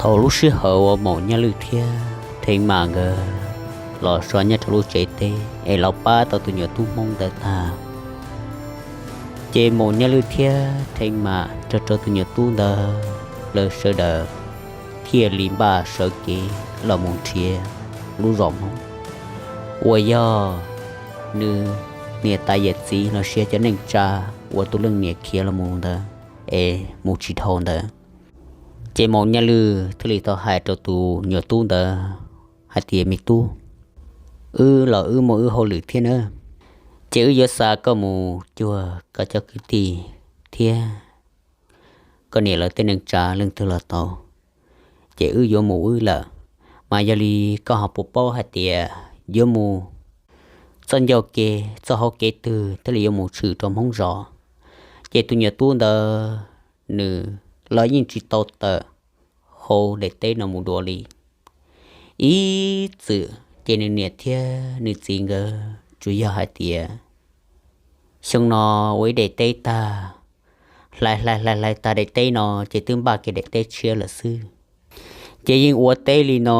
Thaum lub sij hawm uas Maum Nyaj Lwj thiab Theev Mam nkawd los so nyob rau lub tsev teb es los pab tau tus nyuam tub Hmoob ntawd tag, ces Maum Nyaj Lwj thiab Theev Mam nrog rau tus nyuam tub ntawd, lawv sawv daws thiaj li npaj sawv kev los mus nrhiav lub zos Hmoob uas yog nws niam tais yawm txiv los sis cov neej tsa uas tus leej niam khiav los mus ntawd es mus tsis dhau ntawd. Ces Maum Nyaj Lwj thiaj li tau hais rau tus nyuam tub ntawd hais tias, Me tub, wb los wb muaj wb hauj lwm thiab na, ces wb yuav xa koj mus cuag koj cov kwv tij thiab koj niam lawv tej neej tsa leej twg los tau, ces wb yuav mus wb lawm. Mas yog li koj ho puas paub hais tias yuav mus txoj ncauj kev txoj hauv kev twg thiaj li yuav mus tshwm rau Hmoob zos? Ces tus nyuam tub ntawd nws los yeej tsis tau tawm hauv daim teb no mus dua li. Ib txwm ces nws niam thiab nws txiv nkawd tsuas yog hais tias xyoo no ua ib daim teb tag, hlais hlais hlais hlais tag daim teb no ces twb npaj kiag daim teb tshiab lawm xwb. Ces yeej ua teb li no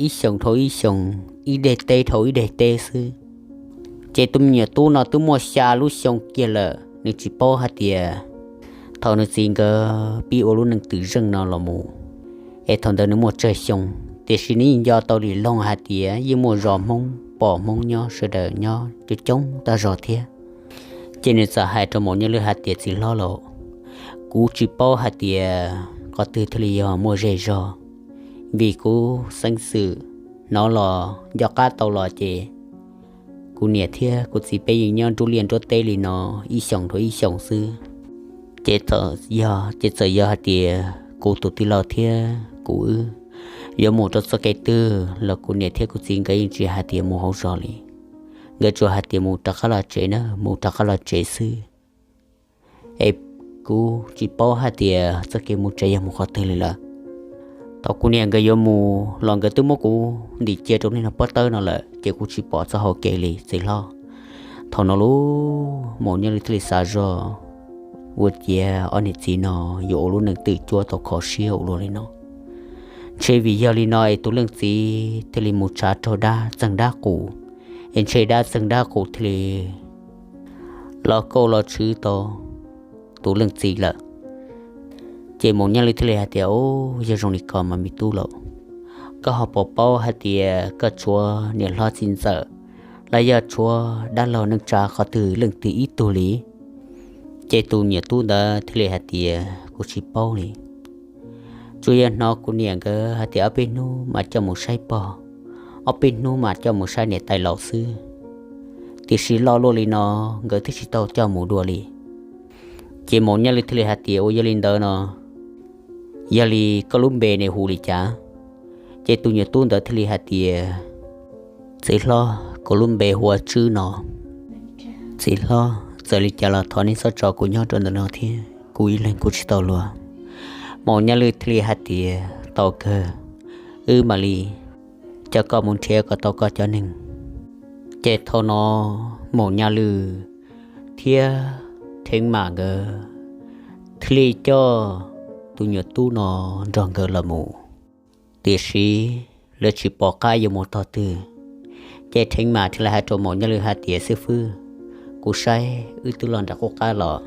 ib xyoos dhau ib xyoos, ib daim teb dhau ib daim teb xwb. Ces tus me nyuam tub no twb muaj xya lub xyoo kiag lawm, nws tsis paub hais tias thaum nws txiv nkawd pib ua lub neej twm zeej no los mus, es thaum ntawd nws muaj tsawg xyoo, tiam sis nws yeej nco tau li loog hais tias yeej muaj zos Hmoob pom Hmoob nyob sawv daws nyob coob coob tag zog thiab. Ces nws txawm hais rau Maum Nyaj Lwj hais tias, Txiv hlob lauj, kuv tsis paub hais tias qhov twg thiaj li yog muaj zej zog, vim kuv xeeb xwm hnov los nco qab tau los ces kuv niam thiab kuv txiv peb yeej nyob nruab liaj nruab teb li no ib xyoos dhau ib xyoos xwb. Ces txawm yog, ces txawm yog hais tias kuv tus tij laug thiab kuv wb yuav mus rau txoj kev twg los kuv niam thiab kuv txiv nkawd yeej tsis hais tias mus hauv zos li. Nkawd tsuas hais tias mus rov qab los tsev na, mus rov qab los tsev xwb. Es kuv tsis paub hais tias txoj kev mus tsev yog mus qhov twg li lawm. Thaum kuv niam nkawd yuav mus los nkawd twb muab kuv ntim cia rau nej no pob tawb no lawm, ces kuv tsis pom txoj hau kev li txiv hlob. Thaum no lub Maum Nyaj Lwj thiaj li xav zog, ua ciav ob niam txiv no yuav ua lub neej twm cuab tau kho siab ua luaj li no. Ntshe vim yog li no es tus leej txiv thiaj li mus tshav raug dab txeeg dab qus, es ntshe dab txeeg dab qus thiaj li los kauj los tshwv tau tus leej txiv lawm. Ces Maum Nyaj Lwj thiaj li hais tias, Ub, yog zoo li ko mas me tub lauj, koj ho puas paub hais tias koj tshuav niam hlob txiv ntxawm los yog tshuav dab laug neej tsa qhov twg leej twg ib tug li? Ces tus niam tub ntawd thiaj li hais tias, Kuv tsis paub li. Tsuas yog hnov kuv niam nkawd hais tias ob peb hnub mas coj mus saib pog, ob peb hnub mas coj mus saib niam tais laus xwb, tiam sis loj luaj li no nkawd twb tsis tau coj mus dua li. Ces Maum Nyaj Lwj thiaj li hais tias, Ua yog li ntawd no, yog li koj lub npe ne hu li cas? Ces tus nyuam tub ntawd thiaj li hais tias, Txiv hlob, kuv lub npe hu ua Tswb no. Txiv hlob, txawm li cas los thov nej txhob tso kuv nyob rau ntawm no thiab, kuv ib leeg kuv tsis tau luag. Maum Nyaj Lwj thiaj li hais tias, Tau kawg, wb mam li coj koj mus nrhiav kom tau koj cov neeg. Ces thaum no Maum Nyaj Lwj thiab Theev Mam nkawd thiaj li coj tus nyuam tub no nrog nkawd los mus, tiam sis lawv tsis pom qab yuav mus tog twg. Ces Theev Mam thiaj li hais rau Maum Nyaj Lwj hais tias, Xib fwb, kuv saib wb twb los nram qub qab los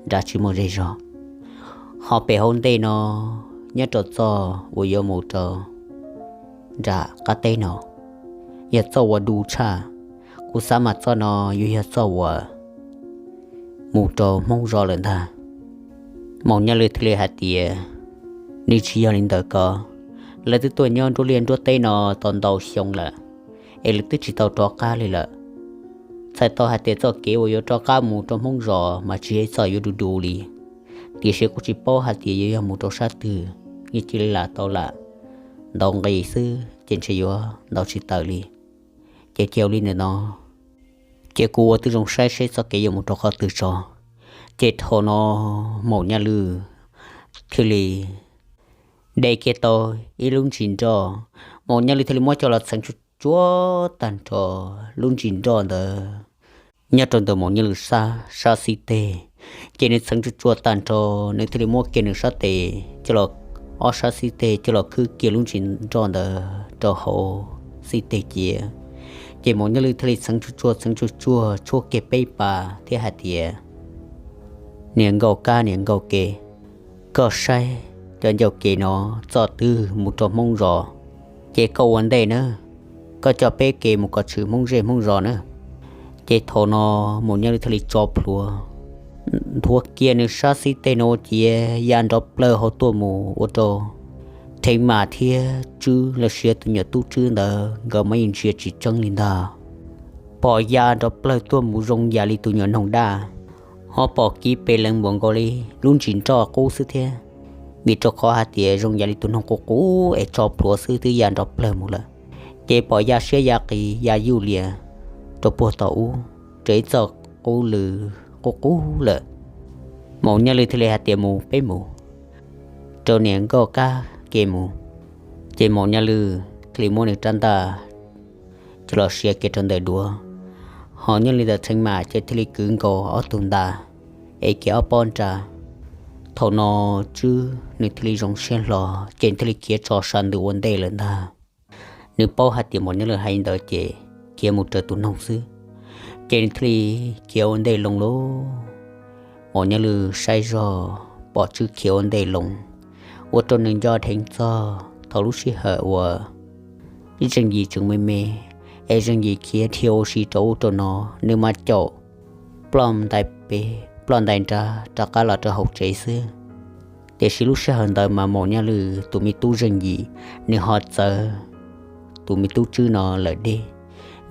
nrad tsis muaj zej zog, ho pem hauv ntej no nyob rau txoj uas yuav mus rau nram qab teb no yog txoj uas du tshaj. Kuv xav mas txoj no yuav yog txoj uas mus rau Hmoob zos lawm ntag. Maum Nyaj Lwj thiaj li hais tias, Nws tsis yog li ntawd ko, lawv twb tuaj nyob nruab liaj nruab teb no tau ntau xyoo lawm, es lawv twb tsis tau rov qab li lawm. Txhais tau hais tias txoj kev uas yuav rov qab mus rau Hmoob zos mas tsis yog ib txoj yuav du du li, tiam sis kuj tsis paub hais tias yuav yog mus rau sab twg, yeej cia li lam tau lam ntaus nqis xwb ces ntshe yuav ntaus tsis tawm li. Ces cia li ntawm no, ces kuv ua tib zoo saib seb txoj kev yuav mus rau qhov twg tso. Ces thaum no Maum Nyaj Lwj thiaj li de kiag tau ib lub ntsis nroj, Maum Nyaj Lwj thiaj li muab coj los txheev tsuag tsuag tag nrho lub ntsis nroj ntawd nyob rau ntawm Maum Nyaj Lwj sab, sab xib teg. Ces nws txheev tsuag tsuag tag nrho, nws thiaj li muab kiag nws sab tes coj los ob sab xib teg coj los khwb kiag lub ntsis nroj ntawd rau hauv xib teg cia. Ces Maum Nyaj Lwj thiaj li txheev tsuag tsuag txheev tsuag tsuag tshuab kiag peb pas thiab hais tias, Niam Nkauj Kab, niam Nkauj Ke, koj saib cov ncauj kev no txoj twg mus rau Hmoob zos, ces koj ua ntej nawb, koj coj peb kev mus kom tshwm Hmoob zej Hmoob zos nawb. Ces thaum no Maum Nyaj Lwj thiaj li tso plhuav nthuav kiag nws sab xib teg no ua ciav ya nrov plawg hauv tuaj mus ua rau Theev Mam thiab Tswb los sis tus nyuam tub Tswb ntawd nkawd mas yeej ntsia tsis tseeb li ntag. Pom ya nrov plawg tuaj mus zoo yam li tus nyuam noog daj, ho pom kiv pes lees npaum nkaus li lub ntsis nroj qub xwb thiab, vim rau qhov hais tias zoo yam li tus noog qub qub es tso plhuav xwb twb ya nrov plawg mus lawm. Ces pom ya siab ya qis ya yuj lias rau puag tom ub, raws ib txoj qub lw qub qub lawm. Maum Nyaj Lwj thiaj li hais tias, Mus, peb mus rau niam Nkauj Kab kev mus. Ces Maum Nyaj Lwj thiaj li muab nws rab ntaj coj los siav kiag rau ntawm duav, ho nyob li ntawd Theev Mam ces thiaj li kwv nkaus ob tug ntas, ev kiag ob pob nra. Thaum no Tswb nws thiaj li zoo siab hlo, ces nws thiaj li khiav tso sab ntws ua ntej lawm ntag. Nws paub hais tias Maum Nyaj Lwj hais li ntawd ces khiav mus raws tus noog xwb, ces nws thiaj li khiav ua ntej loo lauj. Maum Nyaj Lwj saib zog pom Tswb khiav ua ntej loo, ua rau nws nco dheev txog thaum lub sij hawm uas Zeej Yim tseem me me, es Zeej Yim khiav dhia ua si rau ub rau no, nws mas caum ploj ntais pem ploj ntais nrad rov qab los rau hauv tsev xwb. Tiam sis lub sij hawm ntawd mas Maum Nyaj Lwj tus me tub Zeej Yim, nws ho txawv tus me tub Tswb no lawm deb,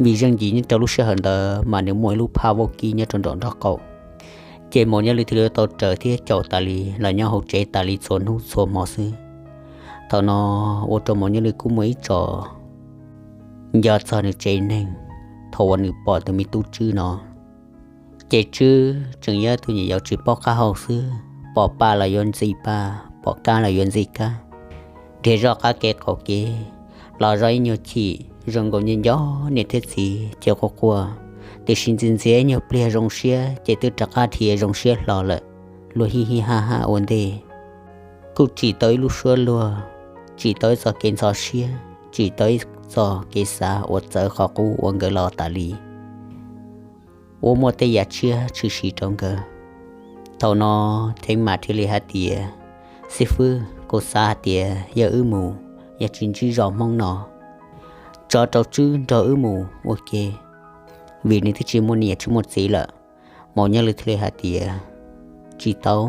vim Zeej Yim nyob rau lub sij hawm ntawd mas nws muaj ib lub phaj vaub kib nyob rau nraum nraub qaum. Ces Maum Nyaj Lwj thiaj li tau raws thiab caum tas li los nyob hauv tsev tas li txhua hnub txhua hmo xwb. Thaum no ua rau Maum Nyaj Lwj kuj muaj ib tso nco txog nws tsev neeg, thaum uas nws pom tus me tub Tswb no. Ces Tswb tseem yog tus nyuam yaus tsis paub qab hau xwb, pom paj los yuav ntxi paj, pom kab los yuav ntxi kab, nrhiav zoj qab kev qaum kev, los zoj ib nyuag chim zoo nkaus nco nco niam thiab txiv ces quaj quaj, tiam sis ntxias ntxias ib nyuag pliag zoo siab ces twb rov qab dhia zoo siab hlo lawm, luag hij hij haj haj ua ntej. Kuj tsim tau ib lub suab luag, tsim tau ib txoj kev ntxhov siab, tsim tau ib txoj kev xav uas txawv qhov qub ua nkawd los tas li, ua muaj tej yam tshiab tshwm sim rau nkawd. Thaum no Theev Mam thiaj li hais tias, Xib fwb, kuv xav hais tias yog wb mus, yog tsis ntsib zos Hmoob no, tso rau Tswb nrog wb mus ua ke, vim nws twb tsis muaj niam tsis muaj txiv lawm. Maum Nyaj Lwj thiaj li hais tias, Tsis tau,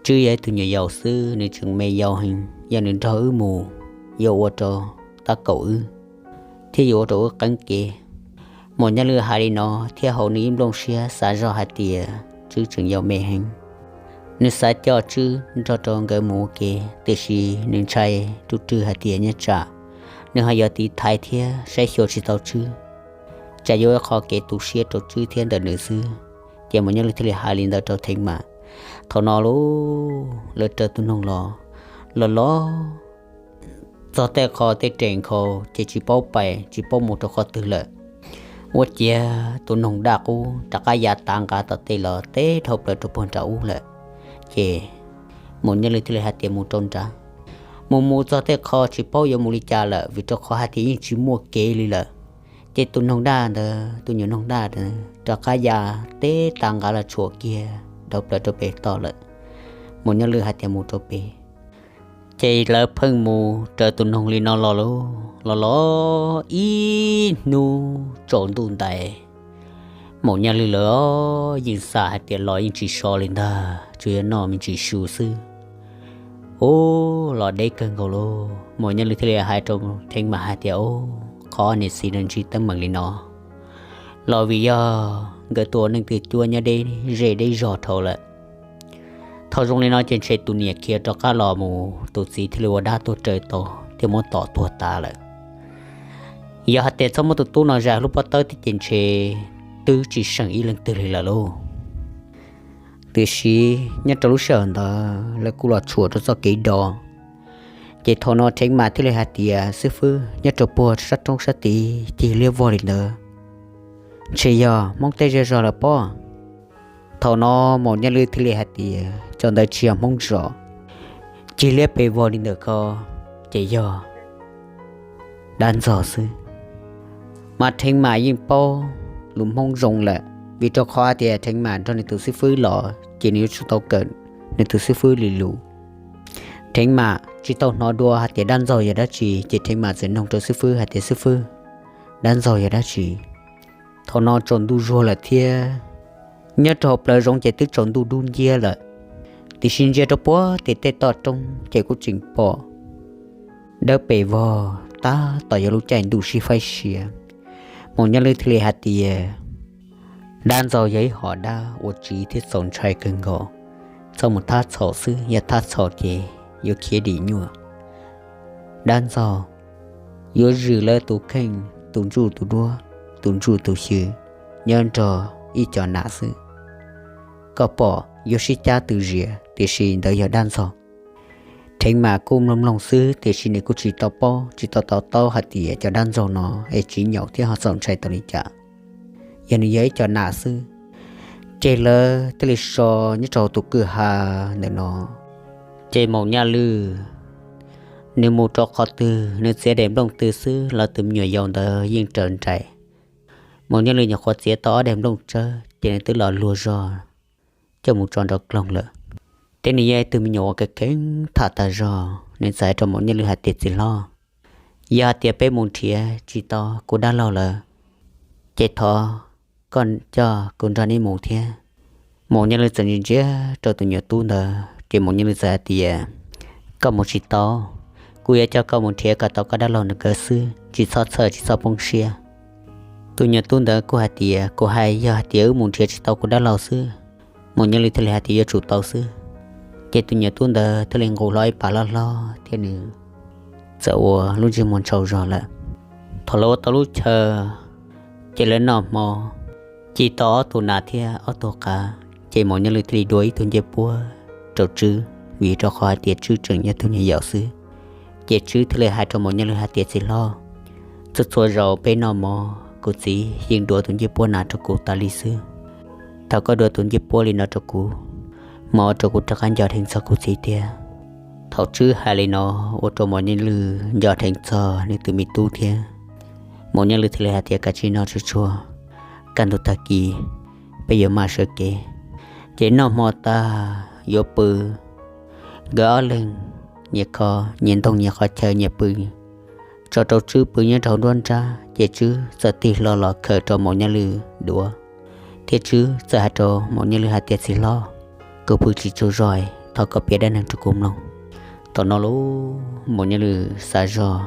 Tswb yog ib tug nyuam yaus xwb, nws tseem me yau heev, yog nws nrog wb mus, yuav ua rau tab kaum wb, thiab yuav ua rau wb qeeb kev. Maum Nyaj Lwj hais li no thiab haus nws ib nplooj siab xav zog hais tias Tswb tseem yau me heev. Nws xav coj Tswb nrog rau nkawd mus ua ke, tiam sis nws ntshai rau rwg hais tias nyob tsam nws ho yuav tiv thaiv thiab saib xyuas tsis tau Tswb, tsam yuav ua qhov kev tu siab rau Tswb thiab ntawm nws xwb. Ces Maum Nyaj Lwj thiaj li hais li ntawd rau Theev Mam. Thaum no lub lawv raws tus noog los, los los txog tej qho tej rees nkhaus ces tsis paub pais tsis paub mus rau qhov twg lawm. Ua ciav tus noog daj qub rov qab ya tav nqa tom tej los teb dhau plaws rau puag nram ub lawm. Ces Maum Nyaj Lwj thiaj li hais tias mus rau nrad. Mus mus txog tej qho tsis paub yuav mus li cas lawm, vim rau qhov hais tias yeej tsis muaj kev li lawm. Ces tus noog daj ntawd, tus nyuam noog daj ntawd rov qab ya teb tav nqa los tshuam kiag dhau plaws rau pem toj lawm. Maum Nyaj Lwj hais tias mus rau pem. Ces lawv pheej mus raws tus noog li no los lauj, los los ib hnub tsaus ntuj ntais, Maum Nyaj Lwj lawv yeej xav hais tias los yeej tsis so li ntag, tsuas yog noj me ntsis su xwb. Ub, los deb kawg nkaus lauj. Maum Nyaj Lwj thiaj li hais rau Theev Mam hais tias, Ub, qhov niam txiv no ntsib teeb meem li no los vim yog nkawd tus ua neej twg cuab nyob deb zej deb zog dhau lawm. Thaum zoo li no ces ntshe tus niam khiav rov qab los mus, tus txiv thiaj li ua dab tuag raws tau thiab muab tom tuag tas lawm. Yog hais tias txhob muab tus tub no zais lub pob tawb thiab ces ntshe twb tsis seem ib leej twg li lawm lauj. Tiam sis nyob rau lub sij hawm ntawd lawv kuj los tshuam rau txoj kev do. Ces thaum no Theev Mam thiaj li hais tias, Xib fwb, nyob rau puag sab roob sab tid cig liab vog li ntawd, ntshe yog Hmoob tej zej zog lawm pob. Thaum no Maum Nyaj Lwj thiaj li hais tias, Cov ntawd tsis yog Hmoob zos, cig liab pes vog li ntawm ko ces yog dab ntxaug xwb. Mas Theev Mam yeej paub lus Hmoob zoo lawm, vim rau qhov hais tias Theev Mam nrog nws tus xib fwb los ces nws yuav tsum tau kawm nws tus xib fwb li lus. Theev Mam tsis tau hnov dua hais tias dab ntxaug yog dab tsi, ces Theev Mam txawm nug rau xib fwb hais tias, xib fwb, dab ntxaug yog dab tsi? Thaum no tsaus ntuj zuag lawm thiab, nyob rau hauv plawv zoov ces twb tsaus ntuj dub nciab lawm, tiam sis ntsia rau puag tim tej toj roob ces kuj tseem pom dawb pes vog tab tom yuav lub caij ntuj sib faib sia. Maum Nyaj Lwj thiaj li hais tias, dab ntxaug yog ib hom dab uas tsiv thiab txaus ntshai kawg nkaus, txhob mus thab txhom xwb, yog thab txhom ces yuav khiav dim nyuaj. Dab ntxaug yuav zwm lawv tus kheej, tus ntsuj tus duab, tus ntsuj tus xyw nyob nrog ib co nas xwb. Koj pom yuav sib cab tws zias, tiam sis ntawd yog dab ntxaug. Theev Mam kuj mloog mloog xwb, tiam sis nws kuj tsis tau paub, tsis tau to taub hais tias cov dab ntxaug no es tsiv nyaum thiab ho txaus ntshai tau li cas. Yog nws yog ib co nas xwb, ces lawv thiaj li so nyob rau tus kwj ha ntawm no. Ces Maum Nyaj Lwj nws mus rau qhov twg, nws txiav daim nplooj twg xwb los tus me nyuam yaus ntawd yeej raws nraim. Maum Nyaj Lwj nyuam qhuav txiav tau ob daim nplooj tsawb ces nws twb los luag zog coj mus tso nraum loog lawm. Thiab nws yog ib tug me nyuam uas kheev kheev tham tag zog, nws txawm hais rau Maum Nyaj Lwj hais tias, txiv hlob, yog hais tias peb mus nrhiav tsis tau kuv dab laug lawm, ces thov koj coj kuv nrog neb mus thiab. Maum Nyaj Lwj txawm ntsia ntsia rau tus nyuam tub ntawd, ces Maum Nyaj Lwj txawm hais tias, koj mus tsis tau, kuv yuav coj koj mus nrhiav kom tau koj dab laug ntawd xwb, tsis txhob txhawj tsis txhob poob siab. Tus nyuam tub ntawd kuj hais tias, kuv hais yog hais tias wb mus nrhiav tsis tau kuv dab laug xwb. Maum Nyaj Lwj thiaj li hais tias, yuav tsum tau xwb. Ces tus nyuam tub ntawd thiaj li nqus hlo ib pas loj hlob thiab nws txawm ua lub ntsej muag ntshau zog lawm. Thaum lawv ua tau lub chaw, ces lawv noj hmo, ci tau ob tug nas thiab ob tug qav, ces Maum Nyaj Lwj thiaj li dua ib tug ncej puab rau Tswb, vim rau qhov hais tias Tswb tseem yog tug nyuam yaus xwb. Ces Tswb thiaj li hais rau Maum Nyaj Lwj hais tias, txiv hlob, txhua txhua zaus peb noj mov kuv txiv yeej dua tus ncej puab nas rau kuv tas li xwb. Thaum koj dua tus ncej puab li no rau kuv, mas ua rau kuv rov qab nco dheev txog kuv txiv thiab. Thaum Tswb hais li no, ua rau Maum Nyaj Lwj nco dheev txog nws tus me tub thiab. Maum Nyaj Lwj thiaj li hais tias, kav tsij noj tsuag tsuag, kaj ntug tag kis peb yuav maj sawv kev. Ces noj hmo tag yuav pw, nkawd ob leeg nyias kho nyias ntoo nyias qhov chaw nyias pw, tso rau Tswb pw nyob rau hauv nruab nrab, ces Tswb txawm tig hlo los khaws rau Maum Nyaj Lwj duav, thiab Tswb txawm hais rau Maum Nyaj Lwj hais tias, txiv hlob, kuv pw tsis tsaug zog, thov koj piav dab neeg rau kuv mloog. Thaum no lub Maum Nyaj Lwj xav zog,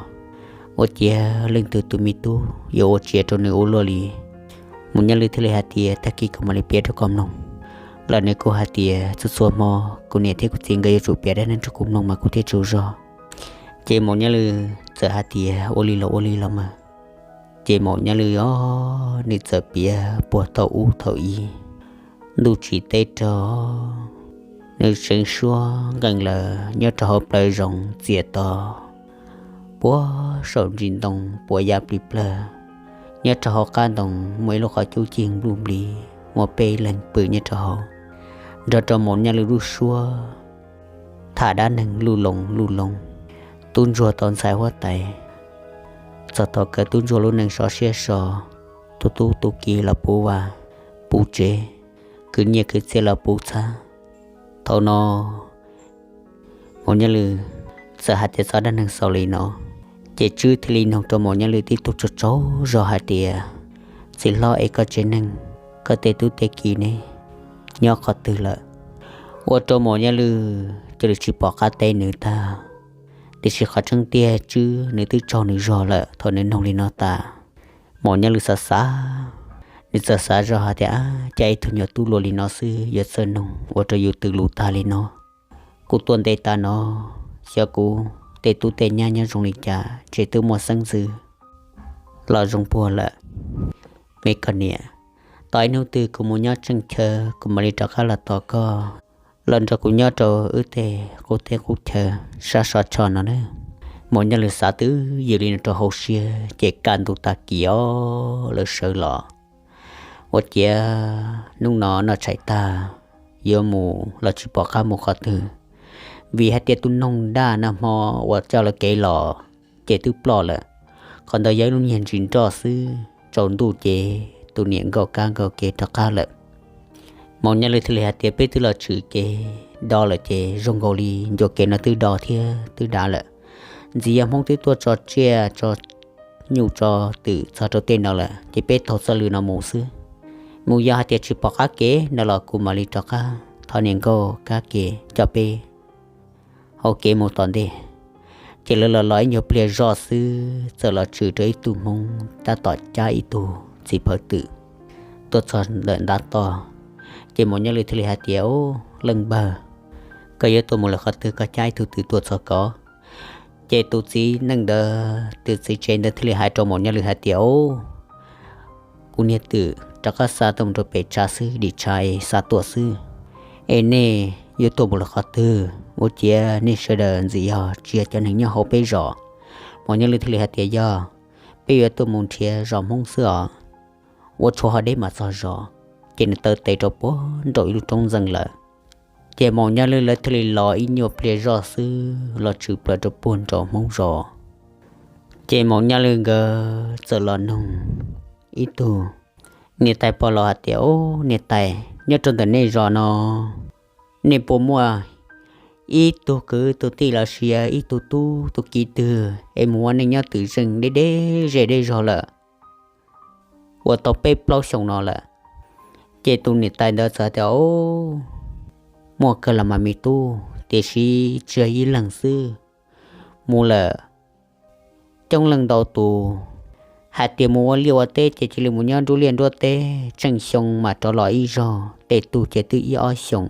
ua ciav leej twg tus me tub yuav ua tsiav rau nws ua luaj li. Maum Nyaj Lwj thiaj li hais tias, tag kis kuv mam li piav rau koj mloog. Los nws kuj hais tias, txhua txhua hmo kuv niam thiab kuv txiv nkawd yuav tsum piav dab neeg rau kuv mloog mas kuv thiaj tsaug zog. Ces Maum Nyaj Lwj txawm hais tias, ua li los ua li los mas. Ces Maum Nyaj Lwj os, nws txawm piav puag thaum ub thaum ub, ntuj tsim teb raug, nws tseev suab nqees lawm nyob rau hauv plawv zoov txias to, puag saum ntsis ntoo puas ya plig plawg. Nyob rau hauv qab ntoo muaj ib lub qhov cub cig npluj npli, muaj peb leeg pw nyob rau hauv, nrog rau Maum Nyaj Lwj lub suab tham dab neeg luj loos luj loos. Tub ntsuag tau ntxhais huab tais, txog thaum kawg tub ntsuag lub neej sov siab so, tu tub tu ki los puv vaj puv tsev, khwv nyiaj khwv txiaj los puv txhab. Thaum no Maum Nyaj Lwj txawm hais tias txog dab neeg xaus li no, ces Tswb thiaj li nug rau Maum Nyaj Lwj tib tug tsaug tsaug zog hais tias, txiv hlob, es koj tsev neeg, koj tej tub tej ki ne, nyob qhov twg lawm? Ua rau Maum Nyaj Lwj cia li tsis pom qab teb nws tag. Tiam sis qhov tseeb tiag Tswb nws twb tsaug nws zog lawm thaum nws nug li no tas. Maum Nyaj Lwj xav xav, nws txawm xav zog hais tias, ab, cas ib tug nyuam tub luaj li no xwb yuav txawj nug ua rau yus tws lus tag li no. Kuv tuaj nte tas no, xyov kuv tej tub tej nyab nyob zoo li cas, ces twb muaj xeeb ntxwv los zoo puag lawm. Me koj niam, tos ib hnub twg kuv mus nyob tseem chaw kuv mam li rov qab los tos koj, los nrog kuv nyob rau wb tej qub teb qub chaw sab sov cho no na. Maum Nyaj Lwj xav twb ywm li no rau hauv siab ces kaj ntug tag kis os lawv sawv los. Ua ciav hnub no noj tshais tag yuav mus los tsis pom qab mus qhov twg, Vim hais tias tus noog daj nag hmo uas coj lawv kev los ces twb ploj lawm. Qhov ntawd yog ib lub nyuag ntsis nroj xwb, tsaus ntuj ces tus niam nkauj kab nkauj kev rov qab lawm. Maum Nyaj Lwj thiaj li hais tias peb twb los tshwm kev do lawm ces zoo nkaus li ncua kev no twb do thiab twb dav lawm. Ntxiv yog Hmoob twb tuaj tso tsiaj tso nyuj tso twm txog rau tej no lawm ces peb taug txoj lw no mus xwb. Mus yog hais tias tsis pom qab kev no los kuv mam li rov qab thov niam nkauj kab kev coj peb hauv kev mus tom ntej. Ces lawv los los ib nyuag pliag zog xwb txawm los tshwm rau ib tug Hmoob tab tom cab ib tug txiv phawv twm tuaj txog ntawm ntav toj. Ces Maum Nyaj Lwj thiaj li hais tias, Ub, leej npawg, koj yuav tuaj mus lawm qhov twg koj cab ib tug twm tuaj txog ko? Ces tus txiv neej ntawd, tus txiv tsev ntawd thiaj li hais rau Maum Nyaj Lwj hais tias, Ub, kuv niag twm rov qab xa tuaj mus rau pem tshav xwb, dim tshav es xa tuaj xwb. Es nej yuav tuaj mus lawm qhov twg? Ua ciav nej sawv daws ntxim yog tsis yog cov neeg nyob hauv peb zos. Maum Nyaj Lwj thiaj li hais tias, Yog, peb yuav tuaj mus nrhiav zos Hmoob xwb os. Ua tshuav ho deb mas txog zos. Ces nws taw tes rau puag nraum ib lub roob ntxeev lawm. Ces Maum Nyaj Lwj lawv thiaj li los ib nyuag pliag zoj xwb los tshwm plaws rau puag nraum Hmoob zos. Ces Maum Nyaj Lwj nkawd txawm los nug ib tug niam tais pog laus hais tias, Ub, niam tais, nyob rau ntawm nej zos no, nej puas muaj ib tug kwv tus tij los sis ib tug tub tus kiv twg es mus ua neej nyob twm zeej deb deb zej deb zog lawm ua tau peb plaub xyoos no lawm? Ces tus niam tais ntawd txawm hais tias, Ub, muaj kawg los mas me tub, tiam sis tsis yog ib leeg xwb, mus lawm coob leej ntau tus. Hais tias mus ua liaj ua teb ces cia li mus nyob nruab liaj nruab teb, tsheej xyoo mas rov los ib zaug, tej tug ces twb ib ob xyoos.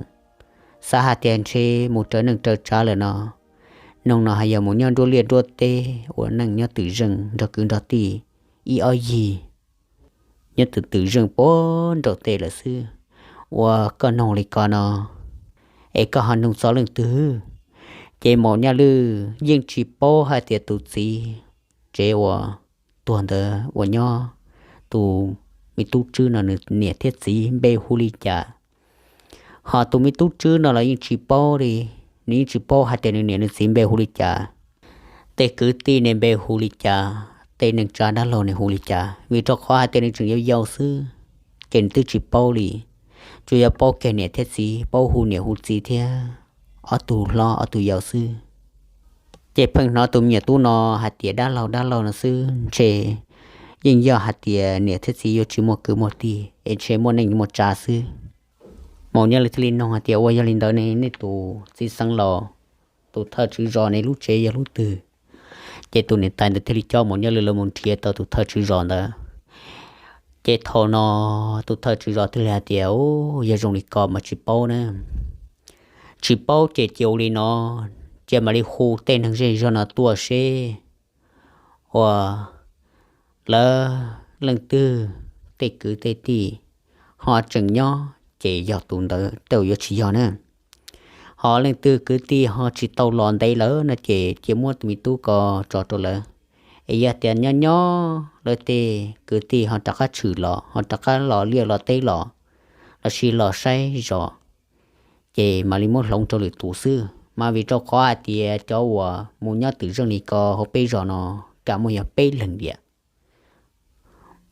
Xav hais tias ntshe mus raws neej raws tsav lawm no, noog no hais yog mus nyob nruab liaj nruab teb ua neej nyob twm zeej nrog kwv nrog tij ib ob yig, nyob twm twm zeej puag nraum tej lawm xwb. Ua koj noog li ko no, es koj ho noog txog leej twg? Ces Maum Nyaj Lwj yeej tsis paub hais tias tus txiv tsev uas tuag ntawd uas nyob, tus me tub tswb no nws niam thiab txiv npe hu li cas. Ho tus me tub tswb no los yeej tsis paub li, nws yeej tsis paub hais tias nws niam nws txiv npe hu li cas, tej kwv tij ne npe hu li cas, tej neej tsa dab laug ne hu li cas, vim rau qhov hais tias nws tseem yau yau xwb, ces nws twb tsis paub li. Tsuas yog paub kiag niam thiab txiv, paub hu niam hu txiv thiab ob tug hlob ob tug yau xwb. Ces pheej hnov tus me nyuam tub no hais tias dab laug dab laug no xwb, ntshe yeej yog hais tias niam thiab txiv yuav tsis muaj kwv muaj tij es ntshe muaj neej muaj tsav xwb. Maum Nyaj Lwj thiaj li noog hais tias, Ua yog li ntawd ne nej tus txiv xeev laus, tus thawj tswv zos ne lub tsev yog lub twg? Ces tus niam tais ntawd thiaj li coj Maum Nyaj Lwj lawv mus nrhiav tau tus thawj tswv zos ntawd. Ces thaum no tus thawj tswv zos thiaj li hais tias, Ub, yog zoo li ko mas tsis paub na. Tsis paub ces cia ua li no, cia mam li hu tej neeg zej zog no tuaj seb ua lawv leej twg tej kwv tej tij ho tseem nyob ces yog tus ntawd, tej zaum yuav tsis yog na. Ho leej twg kwv tij ho tsis tau los ntev lawm no ces cia muab tus me tub ko tso rau lawv. Es yog tias nyob nyob lawv tej kwv tij ho rov qab tshwm los, ho rov qab los liaj los teb los, los sis los saib zos, ces mam li muab hloov rau lwm tus xwb. Mas vim rau qhov hais tias cov uas mus nyob twm zeej li ko hauv peb zos no kam muaj yog peb leeg tiag.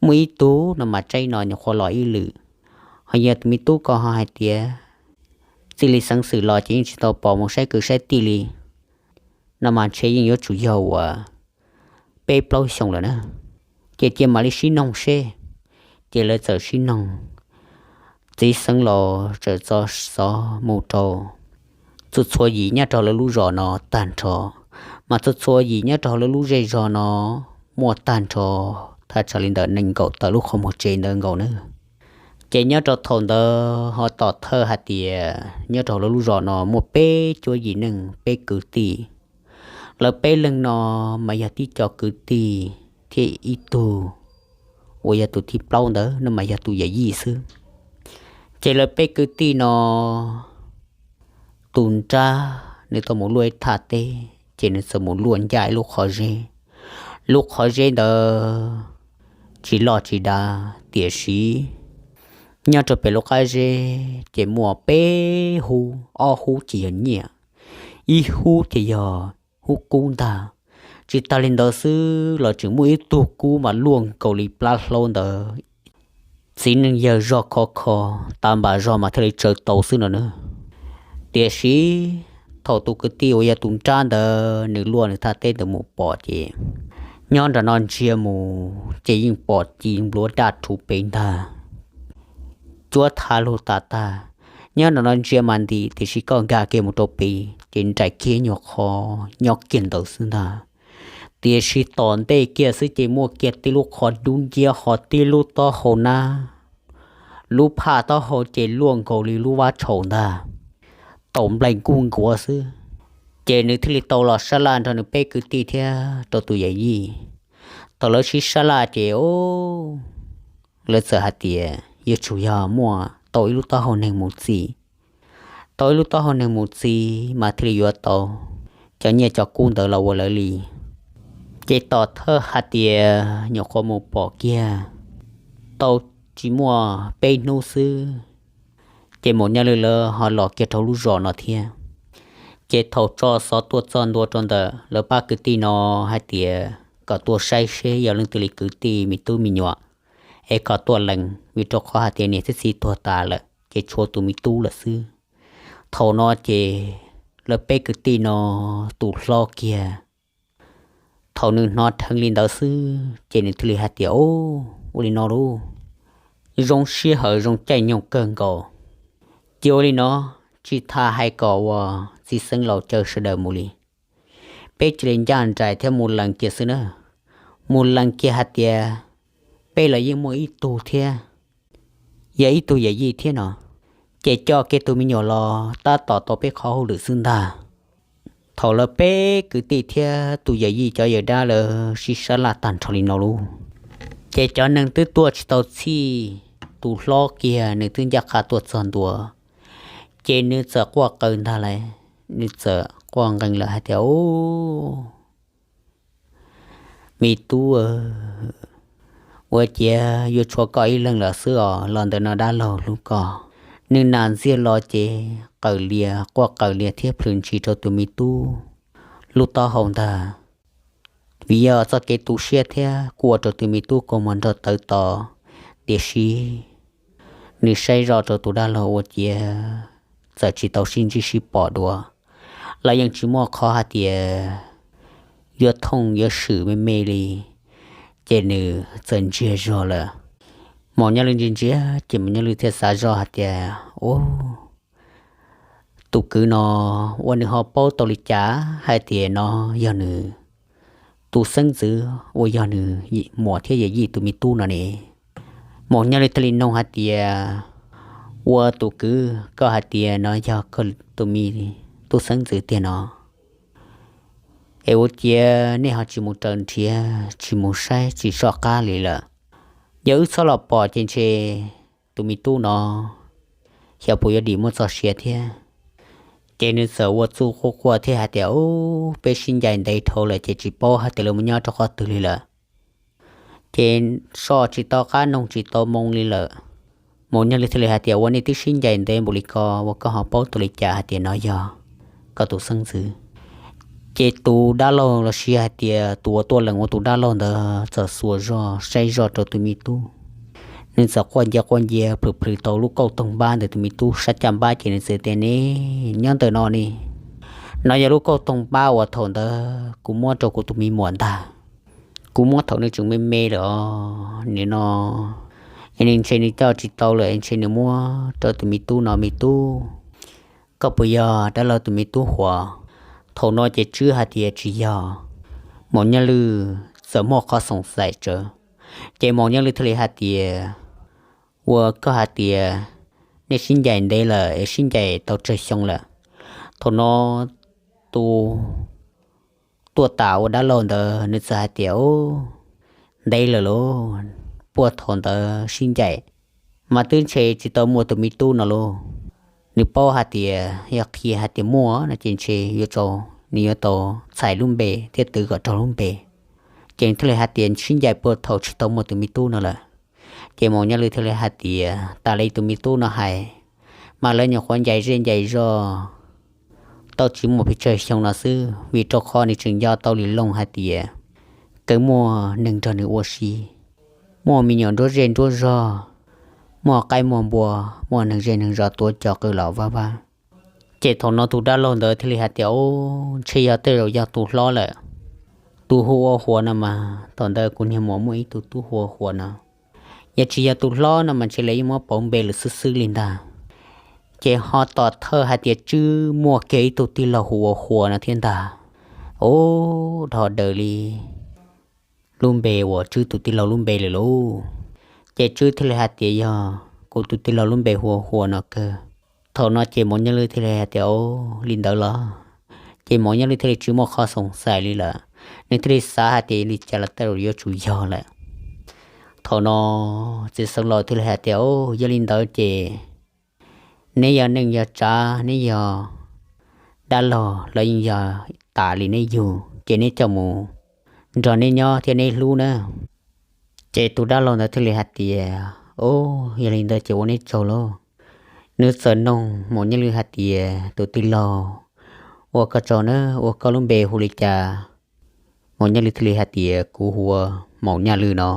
Muaj ib tug no mas tsaib no nyuam qhuav los ib lwm. Ho yog tus me tub ko ho hais tias txij li xeev xwm los ces yeej tsis tau pom mus saib kwv saib tij li no mas ntshe yeej yuav tsum yog uas peb plaub xyoos lawm na. Ces cia mam li sib noog seb. Ces lawv txawm sib noog, txiv xeev laus txawm tso xov mus rau txhua txhua yim nyob rau lawv lub zos no tag nrho. Mas txhua txhua yim nyob rau lawv lub zej zos no muaj tag nrho thaj tsam li ntawm nees nkaum tawm lub qhov muag tsev ntawd nkaus na. Ces nyob rau thaum ntawd ho tom thawj hais tias nyob rau lawv lub zos no muaj peb cuab yim neeg peb kwv tij. Lawv peb leeg no mas yog tib co kwv tij thiab ib tug uas yog tus thib plaub ntawd no mas yog tus yawm yij xwb. Ces lawv peb kwv tij no tus nrab nws tau mus luaj ib thaj teb, ces nws txawm mus luaj ncaj ib lub qhov zeb. Lub qhov zeb ntawd tsis loj tsis dav, tiam sis nyob rau pem lub qab zeb ces muaj peb hub, ob hub ces yog nyiaj, ib hub ces yog hub kub ntag. Tsis tas li ntawd xwb los tseem muaj ib tug kub mas luaj nkaus li plab hlaub ntawd. Txiv neej yawg zoj khov kho, tas npam zog mas thiaj li tsaws tau xwb no na. Tiam sis thaum tus kwv tij uas yog tus nrab ntawd nws luaj nws thaj teb ntawd mus pom ces nyob nram no ntsia mus ces yeej pom ci npluav daj rhuv pem ntag. Cuab tha lug tas tag, nyob nram no ntsia mas ntim tiam sis koj nkag kiag mus rau pem ces nraim kiag nyuag qho nyob kiag ntawd xwb ntag. Tiam sis tom ntej kiag xwb ces muaj kiag tib lub qhov dub nciab ho tib lub taub hau nab, lub phaj taub hau ces luaj nkaus li lub vab tshaum ntag, taum nplaim nkuj nkuav xwb. Ces nws thiaj li tau los sab laj nrog nws peb kwv tij thiab rau tus yawm yij. Thaum lawv sib sab laj ces lawv txawm hais tias yuav tsum yog muaj tau ib lub taub hau neeg mus txi, tau ib lub taub hau neeg mus txi mas thiaj li yuav tau cov nyiaj cov kub ntawd los ua lawv li. Ces tom thawj hais tias nyuam qhuav mus pom kiag tau tsis muaj peb hnub xwb, ces Maum Nyaj Lwj lawv ho los kiag rau lub zos no thiab. Ces thaum tso xov tuaj txog ntua rau ntawm lawv pab kwv tij no hais tias kom tuaj saib seb yog leej twg li kwv tij me tub me nyuam, es kom tuaj lees, vim rau qhov hais tias niam thiab txiv tuag tas lawm ces tshuav tus me tub lawm xwb. Thaum no ces lawv peb kwv tij no tus hlob kiag, thaum nws hnov dheev li ntawd xwb ces nws thiaj li hais tias, Ua li no lauj, zoo sij hawm zoo caij nyoog kawg nkaus, cia ua li no, tsis tas hais kom uas txiv xeeb laus caw sawv daws mus li, peb cia li ncaj nraim thiab mus lees kiag xwb na. Mus lees kiag hais tias peb los yeej muaj ib tug thiab, yog ib tug yawm yij thiab no, ces coj kiag tus me nyuam los tab tom tau peb qhov hauj lwm xwb ntag. Thaum lawv peb kwv tij thiab tus yawm yij cov yawm dab lawv sib sab laj tag nrho li no lauj, ces cov neeg twb tuaj tsis tau txhij, tus hlob kiag nws twb ncaj qha tuaj txog ntua, ces nws txawm quaj qw ntag lauj, nws txawm quaj nqees lawm hais tias, Au, me tub, ua ciav yuav tshuav koj ib leeg lawm xwb os, los ntawm no dab laug hlub koj. Nws nas ntxiag los ces qawm lias, quaj qawm lias thiab plhws ntshis rau tus me tub lub taub hau ntag. Vim yog txoj kev tu siab thiab kuj ua rau tus me tub kua muag nrog tawv to, tiam sis nws saib zoj rau tus dab laug ua ciav txawm tsis tau sib ntsib sib pom dua, los yeej tsis muaj qhov hais tias yuav thooj yuav swm me me li, ces nws txawm ntsiag zog lawm. Maum Nyaj Lwj ntsia ntsia ces Maum Nyaj Lwj thiaj xav zoj hais tias, Ub, tus kwv no ua nws ho paub tau li cas hais tias no yog nws tus xeeb ntxwv uas yog nws muam thiab yawm yij tus me tub no ne? Maum Nyaj Lwj thiaj li nug hais tias, Ua tus kwv, koj hais tias no yog koj tus me tub xeeb ntxwv tiag no, es ua ciav nej ho tsis mus raws nrhiav, tsis mus saib, tsis soj qab li lawm? Yog wb txhob los pom ces ntshe tus me tub no xyov puas yuav dim muaj txoj sia thiab. Ces nws txawm ua txuj quaj quaj thiab hais tias, Ub, peb sib ncaim ntev dhau lawm ces tsis paub hais tias lawv mus nyob rau qhov twg li lawm. Ces soj tsis tau qab, noog tsis tau moo li lawm. Maum Nyaj Lwj thiaj li hais tias, Ua, nej twb sib ncaim ntev npaum li ko, ua koj ho paub tau li cas hais tias no yog koj tus xeeb ntxwv? Ces tus dab laug los sis hais tias tus uas tuaj lees ua tus dab laug ntawd txawm xuas zog saib zog rau tus me tub. Nws txawm quaj ncia quaj ncia plhws plhws tau lub kauj toog npab ntawm tus me tub sab caj npab ces nws txawm tias, Ne, nyob ntawm no ne, no yog lub kauj toog npab uas thaum ntawd kuv muab rau kuv tus me muam ntag. Kuv muab thaum nws tseem me me lawm os, nim no es nws ntshe nws coj tsis tau lawm, ntshe nws muab rau tus me tub no. Me tub, koj puas yog dab laug tus me tub huas? Thaum no ces tswb hais tias tsis yog. Maum Nyaj Lwj txawm muaj qhov xoom xaim tsawv, ces Maum Nyaj Lwj thiaj li hais tias, Ua, koj hais tias nej sib ncaim ntev lawm es sib ncaim tau tsawg xyoo lawm? Thaum no tus tuaj tas ua dab laug ntawd nws txawm hais tias, Ub, ntev lawm lauj, puag thaum ntawd sib ncaim mas twb ntshe tsis tau muaj tus me tub no lauj. Nws paub hais tias yog qhia hais tias muaj no ces ntshe yuav tau, nws yuav tau txhais lub npe thiab twv kom raug lub npe. Ces nws thiaj li hais tias sib ncaim puag thaum tsis tau muaj tus me tub no lawm. Ces Maum Nyaj Lwj thiaj li hais tias tas li tus me tub no hais, mas lawv nyuam qhuav ncaim zej ncaim zog tau tsis muaj pes tsawg xyoo no xwb, vim rau qhov nws tseem nco tau li loo hais tias kawg muaj neeg nrog nws ua si, muaj me nyuam nruab zej nruab zog, muaj qaib muaj npua, muaj neeg zej neeg zos tuav cos qw los vaj vab. Ces thaum no tus dab laug ntawd thiaj li hais tias, Ub, ntshe yog tej zaum yog tus hlob lawm. Tus hu ua Huas no mas thaum ntawd kuv niag muam muaj ib tug tub hu ua Huas no. Yog tsis yog tus hlob no mas ntshe lawv yeej muab pauv npe lawm xwb xwb li ntag. Ces ho tom thawj hais tias Tswb muaj kiag ib tug tij laug hu ua Huas no thiab ntag. Ub, dhau daws li lub npe uas Tswb tus tij laug lub npe lawm lauj. Ces Tswb thiaj li hais tias yog kuv tus tij laug lub npe hu ua Huas no kawg. Thaum no ces Maum Nyaj Lwj thiaj li hais tias, Ub, li ntawd los? Ces Maum Nyaj Lwj thiaj li tsis muaj qhov xoom xais li lawm, nws thiaj li xav hais tias li cas los tej zaum yuav tsum yog lawm. Thaum no txiv xeev laus thiaj li hais tias, Ub, yog li ntawd ces neb yog neej yog tsav, neb yog dab laug los yeej yog tas li neb yug, ces neb coj mus nrog neb nyob thiab neb hlub na. Ces tus dab laug ntawd thiaj li hais tias, Ub, yog li ntawd ces ua neb tsaug lauj. Nws txawm noog Maum Nyaj Lwj hais tias, Tus tij laug, ua koj tsaug na, ua koj lub npe hu li cas? Maum Nyaj Lwj thiaj li hais tias, Kuv hu ua Maum Nyaj Lwj no.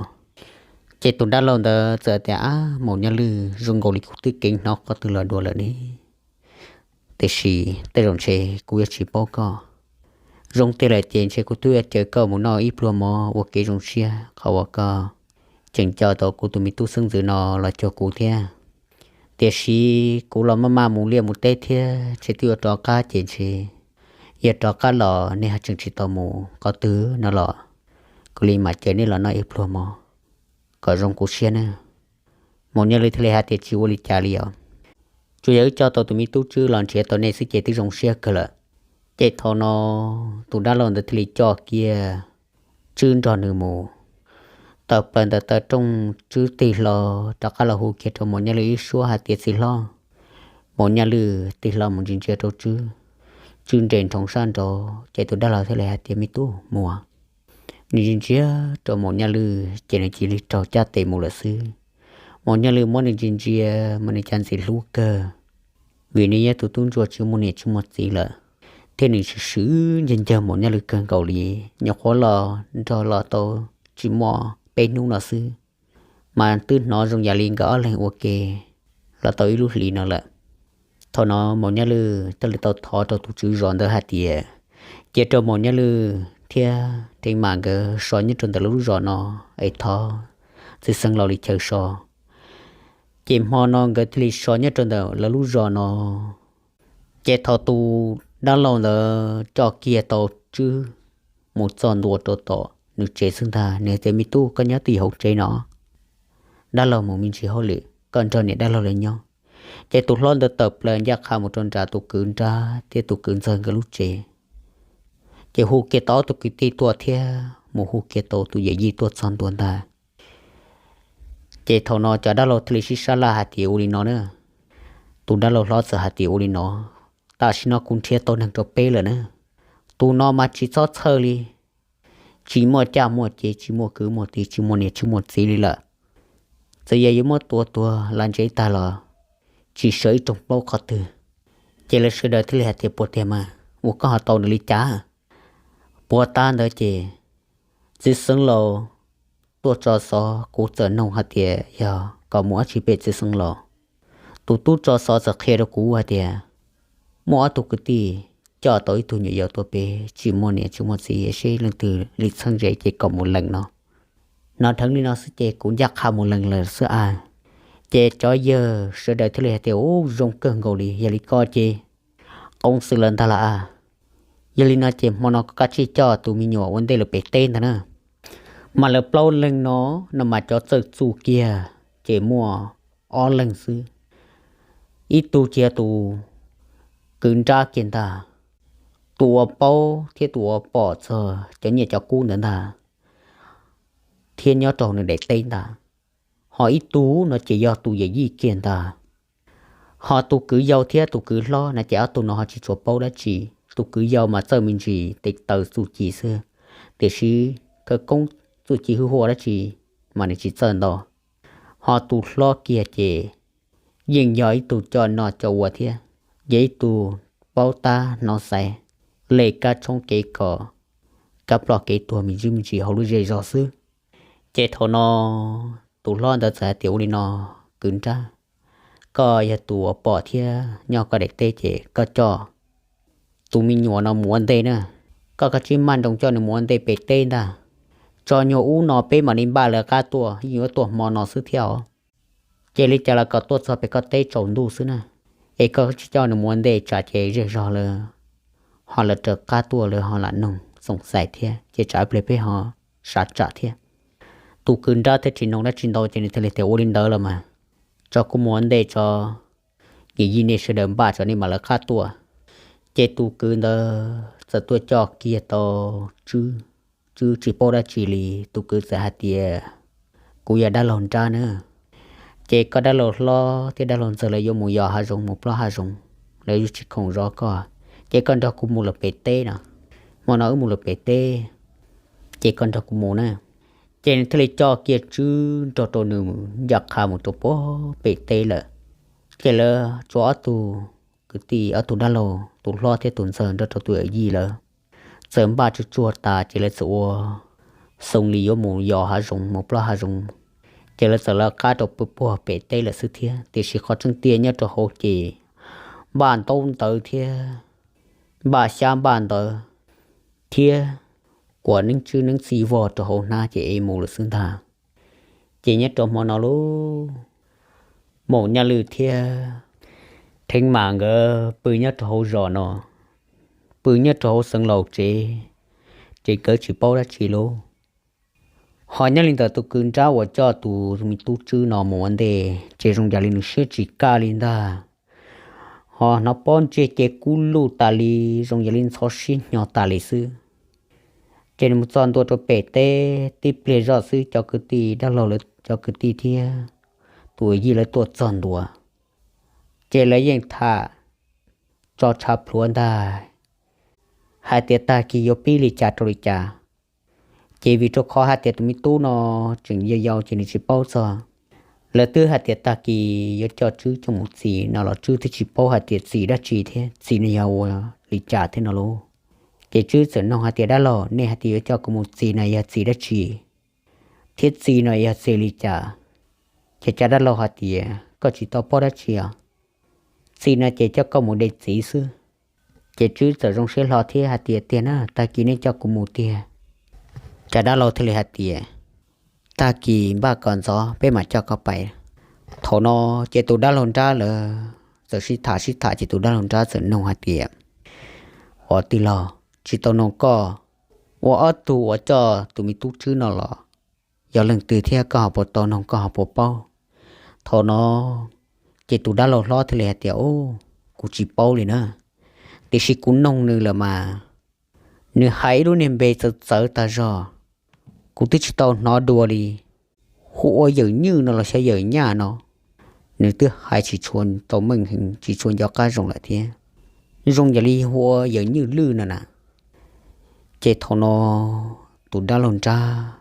Ces tus dab laug ntawd txawm tias, Ab, Maum Nyaj Lwj, zoo nkaus li kuv twb keev hnov qhov twg los dua lawm ne. Tiam sis tej zaum ntshe kuv yuav tsis paub koj. Zoo tiag lawm ces ntshe kuv twb yuav caw koj mus noj ib pluag mov ua kev zoo siab qhov uas koj tseem coj tau kuv tus me tub xeeb ntxwv no los cuag kuv thiab. Tiam sis kuv los maj maj mus liaj mus teb thiab, ntshe twb yuav rov qab ces ntshe yog rov qab los nej ho tseem tsis tau mus qhov twg no los kuv li mam caw nej los noj ib pluag mov kom zoo kuv siab na. Maum Nyaj Lwj thiaj li hais tias, Tsis ua li cas li os. Tsuas yog wb coj tau tus me tub Tswb los nrhiav tau nej xwb ces twb zoo siab kawg lawm. Ces thaum no tus dab laug ntawd thiaj li coj kiag Tswb nrog nws mus tawm plaws ntawm taw rooj, Tswb tig hlo rov qab los hu kiag rau Maum Nyaj Lwj ib suab hais tias, Txiv hlob. Maum Nyaj Lwj tig hlo mus ntsia ntsia rau Tswb, Tswb nres nroo sab nraud, ces tus dab laug thiaj li hais tias, Me tub, mus. Nws ntsia ntsia rau Maum Nyaj Lwj ces nws cia li raug cab tes mus lawm xwb. Maum Nyaj Lwj muab nws ntsia ntsia mas nws cas ntxim hlub kawg, vim nws yog tus tub ntsuag tsis muaj niam tsis muaj txiv lawm, thiab nws swm swm ncag ncawg Maum Nyaj Lwj kawg nkaus li. Nyuam qhuav los nrog los tau tsis muaj peb hnub no xwb, mas twb hnov zoo yam li nkawd ob leeg ua ke los tau ib lub hlis no lawm. Thaum no Maum Nyaj Lwj thiaj li tau thov rau tus tswv zos ntawd hais tias, cia rau Maum Nyaj Lwj thiab Deev Mam nkawd so nyob rau ntawm lawv lub zos no, es thov txiv xeev laus li chaw so. Ces hmo no nkawd thiaj li so nyob rau ntawm lawv lub zos no. Ces thaum tus dab laug ntawd coj kiag tau Tswb mus txog ntua rau tom nws tsev xwb ntag, nws tias, Me tub, koj nyob twj ywm hauv tsev no, dab laug mus me ntsis hauj lwm, koj nrog niam dab laug lawv nyob. Ces tus hlob ntawd tawm plaws ncaj qha mus rau nram tus kwv Nrab thiab tus kwv Ntxawg nkawd lub tsev, ces hu kiag tau ob tug kwv tij tuaj thiab mus hu kiag tau tus yawm yij tuaj txog ntua ntag. Ces thaum no cov dab laug thiaj li sib sab laj hais tias, Ua li no na, tus dab laug hlob txawm hais tias, Ua li no, tam sim no kuv nrhiav tau neeg rau peb lawm na. Tus no mas tsis txhob txhawj li, tsis muaj caj muaj ces, tsis muaj kwv muaj tij, tsis muaj niam tsis muaj txiv li lawm. Txawm yog yuav muab tua tuag los ntsev tag los tsis sawv ib rooj plaub qhov twg. Ces lawv sawv daws thiaj li hais tias, Puas tiag mas, ua koj ho tau nws li cas? Puag ta ntawd ces txiv xeev laus tuaj tso xov, kuv txawm noog hais tias yog kom mus dab tsi pem txiv xeev laus. Tus tub tso xov txawm qhia rau kuv hais tias muaj ob tug kwv tij coj tau ib tug nyuam yaus tuaj pem, tsis muaj niam tsis muaj txiv, seb leej twg li txheeb ze ces kom mus lees no. Hnov dheev li no xwb ces kuv ncaj qha mus lees lawm xwb a. Ces cov yawg sawv daws thiaj li hais tias, Ub, zoo kawg nkaus li, yog li ko ces qoov xwm lawm ntag los a. Yog li no ces hmo no koj kav tsij coj tus me nyuam ua ntej lawm pem teb ntag na. Mas lawv plaub leeg no, no mas cov txawj txuj kiag ces muaj ob leeg xwb. Ib tug ces yog tus kwv Nrab kiag ntag, tus uas paub thiab tus uas pom txog cov nyiaj cov kub ntawd ntag, thiab nyob rau nws daim teb ntag. Ho ib tug no ces yog tus yawm yij kiag ntag. Ho tus kwv yau thiab tus kwv hlob no ces ob tug no ho tsis tshua paub dab tsi. Tus kwv yau mas txawj me ntsis tes taw txuj ci xwb, tiam sis khawv koob txuj ci hwj huam dab tsi mas nws tsis txawj ntau. Ho tus hlob kiag ces yeej yog ib tug coj noj coj ua thiab, yog ib tug paub tab hnov xaiv, lej kab tshoob kev kos, kab ploj kev tuag me ntsis me ntsis hauv lub zej zog xwb. Ces thaum no tus hlob ntawd txawm hais tias, Ua li no, kwv nrab, koj yog tus uas pom thiab nyob koj daim teb ces koj coj tus me nyuam no mus ua ntej na. Koj kav tsij maj nroos coj nws mus ua ntej pem teb ntag. Tso nyuag ub no peb mam li npaj lawv qab tuaj, yeej yuav tuaj hmo no xwb thiab os. Ces li cas los kom tuaj txog pem koj teb tsaus ntuj xwb na. Es koj kav tsij coj nws mus ua ntej tsam ces zej zog lawv ho lawv raws qab tuaj lawv ho lam noog xoom xais thiab ces tsam ib pliag peb ho sab tsam thiab. Tus kwv nrab thiaj tsis noog dab tsi ntau ces nws thiaj li tias, Ua li ntawd los mas, tso kuv mus ua ntej tso, niam yij nej sawv daws npaj tso nej mam lawv qab tuaj. Ces tus kwv ntawd txawm tuaj coj kiag tau Tswb. Tswb tsis paub dab tsi li, tus kwv txawm hais tias, Kuv yog dab laug nrab na, ces koj dab laug hlob thiab dab laug ntxawg lawv yuav mus yos hav zoov mus plob hav zoov, lawv yuav tsis khoom zov koj, ces koj nrog kuv mus lawm pem teb no. Hmo no wb mus lawm pem teb, ces koj nrog kuv mus na. Ces nws thiaj li coj kiag Tswb nrog rau nws ncaj qha mus rau pem teb lawm. Ces lawv tsuas ob tug kwv tij, ob tug dab laug, tus hlob thiab tus ntxawg nrog rau tus yawm yij lawv txawm npaj tsuag tsuag tas ces lawv txawm ua xoo li yuav mus yos hav zoov mus plob hav zoov. Ces lawv txawm lawv qab rau puag pem teb lawm xwb thiab, tiam sis qhov tseeb tiag nyob rau hauv ces npaj ntaub ntawv thiab npaj xyab npaj ntawv thiab kuas neeb tswb neeb txiv vog rau hauv hnab ces ev mus lawm xwb ntag. Ces nyob rau hmo no lauj, Maum Nyaj Lwj thiab Theeb Mas nkawd pw nyob rau hauv zos no, pw nyob rau hauv xeev laus tsev, ces nkawd tsis paub dab tsi lauj. Ho nyob li ntawd tus kwv nrab uas coj tus me tub Tswb no mus ua ntej ces zoo yam li nws siab tsis kaj li ntag. Ho hnov pob ntseg ces kub luj tas li, zoo yam li ntxhov siab hnyo tas li xwb. Ces nws mus txog ntua rau pem teb tib pliag zoj xwb, cov kwv tij dab laug lawv cov kwv tij thiab tus yij lawv tuaj txog ntua, ces lawv yeej tham tso tshav plhuav ntag, hais tias tag kis yuav pib li cas rau li cas. Ces vim rau qhov hais tias tus me tub no tseem yau yau ces nws tsis paub txog. Lawv twb hais tias tag kis yuav coj Tswb coj mus txis no los Tswb twb tsis paub hais tias txis dab tsi thiab txis no yog ua li cas thiab no lauj. Ces Tswb txawm noog hais tias, Dab laug, nej hais tias yuav coj kuv mus txis no yog txis dab tsi, thiab txis no yog txis li cas? Ces cov dab laug hais tias, Koj tsis tau paub dab tsi os, txis no ces coj koj mus de txiv xwb. Ces Tswb txawm zoo siab hlo thiab hais tias, Tiag na, tag kis nej coj kuv mus tiag. Cov dab laug thiaj li hais tias, Tag kis npaj kom ntxov peb mam coj koj pais. Thaum no ces tus dab laug nrab lawv txawm sib tham sib tham ces tus dab laug nrab txawm noog hais tias, Ua tij laug, tsis tau noog koj, ua ob tug uas coj tus me tub Tswb no los yog leej twg thiab koj ho puas tau noog koj ho puas paub? Thaum no ces tus dab laug hlob thiaj li hais tias, Ub, kuv tsis paub li na, tiam sis kuv noog nws lawm mas nws hais ib lub niag npe txawv txawv tag zog, kuv twb tsis tau hnov dua li. Hu ua Yawm Nywj no los xyov Yawm Nyaj no, nws twb hais tsis tshua tau meej heev, tsis tshua nco qab zoo lawm thiab, zoo yam li hu ua Yawm Nywj Lwj no na. Ces thaum no tus dab laug nrab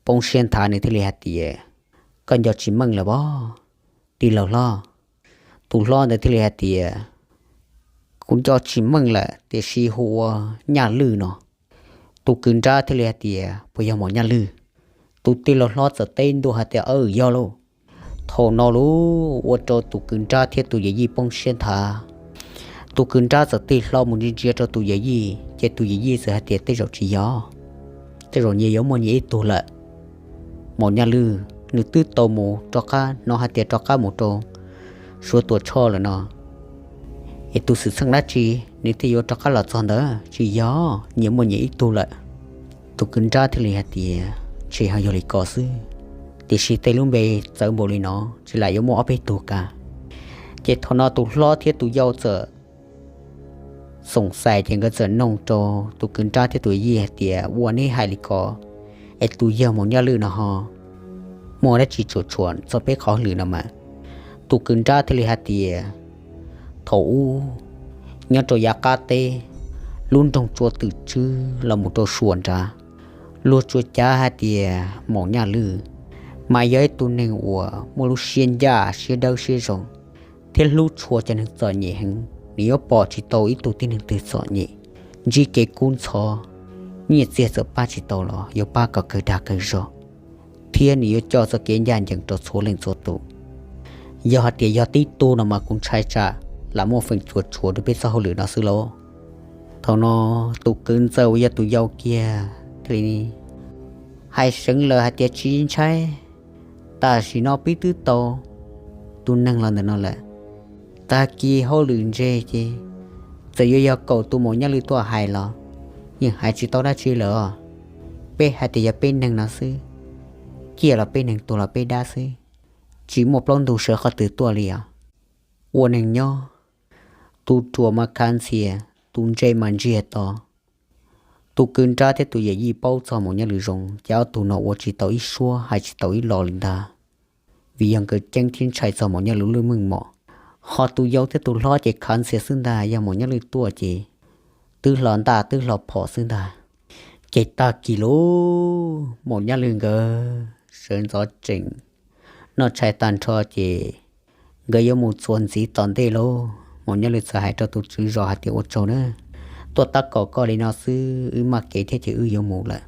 poob siab nthav, nws thiaj li hais tias, Koj nco tsis meej lawm pob, tij laug hlob? Tus hlob ntawd thiaj li hais tias, Kuv nco tsis meej lawm, tiam sis hu ua Nyaj Lwj no. Tus kwv nrab thiaj li hais tias, Puas yog Maum Nyaj Lwj? Tus tij laug hlob txawm teb ntua hais tias, Aw, yog lauj. Thaum no lauj, ua rau tus kwv nrab thiab tus yawm yij poob siab nthav. Tus kwv nrab txawm tig hlo mus ntsia ntsia rau tus yawm yij, ces tus yawm yij txawm hais tias, Tej zaum tsis yog, tej zaum nyias yuav muaj nyias ib tug lawm. Maum Nyaj Lwj nws twb tau mus rov qab, hnov hais tias rov qab mus rau Suav Tuam Tshoj lawm no, es tus xwm txheej dab tsi nws thiaj yuav rov qab los txog ntawd? Tsis yog, nyias muaj nyias ib tug lawm. Tus kwv nrab thiaj li hais tias, Ntshe ho yog li ko xwb, tiam sis tej lub npe txawv npaum li no tsis lam yuav muaj ob peb tug ka. Ces thaum no tus hlob thiab tus yau txawm xoom xais, ces nkawd txawm noog rau tus kwv nrab thiab tus yij hais tias, Ua neb hais li ko, es tus yawg Maum Nyaj Lwj no ho muaj dab tsi tshua tshua txog peb qhov lwm no mas? Tus kwv nrab thiaj li hais tias, Thaum ub, nyob rau yav qab teb, lub nroog Tsua Twm Tswb los mus rau Suav nrad, luag tsuas cav hais tias Maum Nyaj Lwj mas yog ib tug neeg uas muaj lub siab ncaj siab dawb siab zoo, thiab hlub tshua cov neeg txom nyem heev. nws yuav pom tsis tau ib tug tib neeg twg txom nyem, ntsib kev kub ntxhov, nyiaj txiag txawm pab tsis tau los yuav pab kom kawg dag kawg zog, thiab nws yuav coj txoj kev ncaj ncees rau txhua leej txhua tus. Yog hais tias yog tib tug no mas kuv ntshai tsam lam muaj feem tsuas tshuav rau peb txoj hauj lwm no xwb lauj. Thaum no tus kwv ntxawg uas yog tus yau kiag thiaj li hais seev lawm hais tias, Tsis ntshai, tam sim no peb twb tau tus neeg los ntawm no lawm. Tag kis hauj lwm ntse ces txawm yuav yog kaum tus Maum Nyaj Lwj tuaj hais los yeej hais tsis tau dab tsi lawm os. Peb hais tias yog peb neeg no xwb, ciaj los peb neeg, tuag los peb dab xwb, tsis muaj plaub ntug sawv qhov twg tuaj li os. Ua neeg nyob, tus ruam mas khav ntxhias, tus ntse mas ntsiag to. Tus kwv nrab thiab tus yawm yij paub txog Maum Nyaj Lwj zoo ces ob tug no ua tsis tau ib suab hais tsis tau ib lo li ntag, vim yog nkawd ceeb thiab ntshai txog Maum Nyaj Lwj lub meej mom. Ho tus yau thiab tus hlob ces khav ntxhias xwb ntag, yog Maum Nyaj Lwj tuaj ces twb hlo ntaj twb hlo phom xwb ntag. Ces tag kis lub Maum Nyaj Lwj nkawd sawv ntxov tsees noj tshais tag nrho ces nkawd yuav mus txuas ntxiv tom ntej lauj. Maum Nyaj Lwj txawm hais rau tus tswv zos hais tias, Ua tsaug na, tuaj tab kaum koj li no xwb wb maj kev thiab ces wb yuav mus lawm.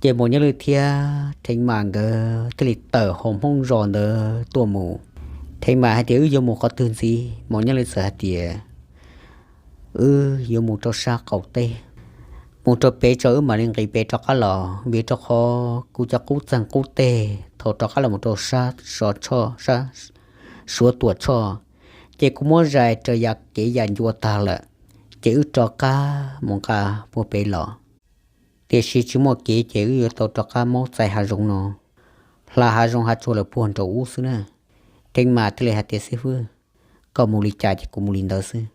Ces Maum Nyaj Lwj thiab Theev Mas nkawd thiaj li tawm hauv Hmoob zos ntawd tuaj mus. Theev Mas hais tias, Wb yuav mus qhov twg ntxiv? Maum Nyaj Lwj txawm hais tias, Wb yuav mus rau sab qaum teb, mus rau pem tso wb mam li nqis pem rov qab los, vim rau qhov kuv cov qub txeeg qub teg thaum rov qab los mus rau sab Suav Tuam Tshoj ces kuv muab zais raws yav kev yam ncua tag lawm, ces wb rov qab mus nqa puag pem los. Tiam sis tsis muaj kev ces wb yuav tau rov qab maub txais hav zoov no, hla hav zoov hav tsuag lawm puag nraum ub xwb na. Theev Mas thiaj li hais tias, Xib fwb, koj mus li cas ces kuv mus li ntawd xwb.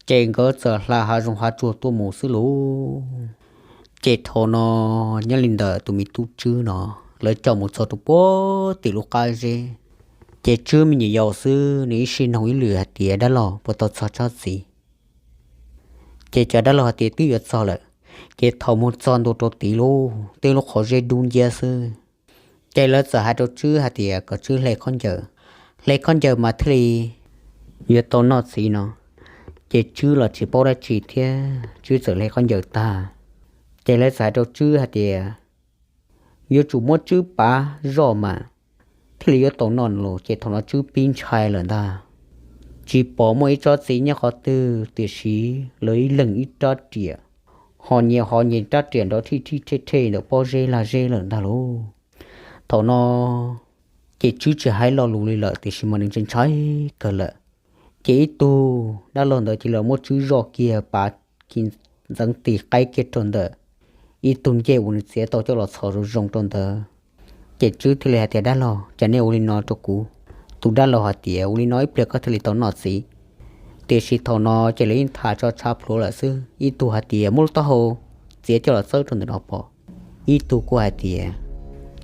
Ces nkawd txawm hla hav zoov hav tsuag tuaj mus xwb lauj. Ces thaum no nyob li ntawm tus me tub Tswb no, lawv coj mus txog rau puag tim lub qab zeb. Ces Tswb me nyuam yaus xwb, nws ib sij noog ib lwm hais tias, Dab laug, puas tau txog tsob txiv? Ces cov dab laug hais tias, Twb yuav txog lawm. Ces thaum mus txog ntua rau tid lauj, twb lub qhov zeb dub nciab xwb. Ces lawv txawm hais rau Tswb hais tias kom Tswb hle khaub ncaws, hle khaub ncaws mas thiaj li yuav tau noj txiv no. Ces Tswb los tsis paub dab tsi thiab, Tswb txawm hle khaub ncaws tag. Ces lawv txawm hais rau Tswb hais tias, Yuav tsum muab Tswb pav zoj mas thiaj li yuav tau noj los. Ces thaum no Tswb pib ntshai lawm ntag, tsis pom muaj ib tsob txiv nyob qhov twg, tiam sis lawv ib leeg ib rab riam, ho nyias ho nyias rab riam nrov thij thij thej thej ntawm pob zeb lag zeb lawm ntag lauj. Thaum no ces Tswb tsis hais lo lus li lawm, tiam sis mas nws ntshai ntshai kawg lawm. Ces ib tug dab laug ntawd ces los muab Tswb zoj kiag pav ntxeev tis qaib kiag rau ntawm ib tug ncej uas nws txiav tau coj los txhos zoo zoo rau ntawd. Ces Tswb thiaj li hais tias, Dab laug, cas nej ua li no rau kuv? Tus dab laug hais tias, Ua li no ib pliag koj thiaj li tau noj txiv. Tiam sis thaum no ces lawv yeej tham tso tshav plhuav lawm xwb. Ib tug hais tias, Muab lub taub hau txiav coj los txawb rau ntawm no pom. Ib tug kuj hais tias,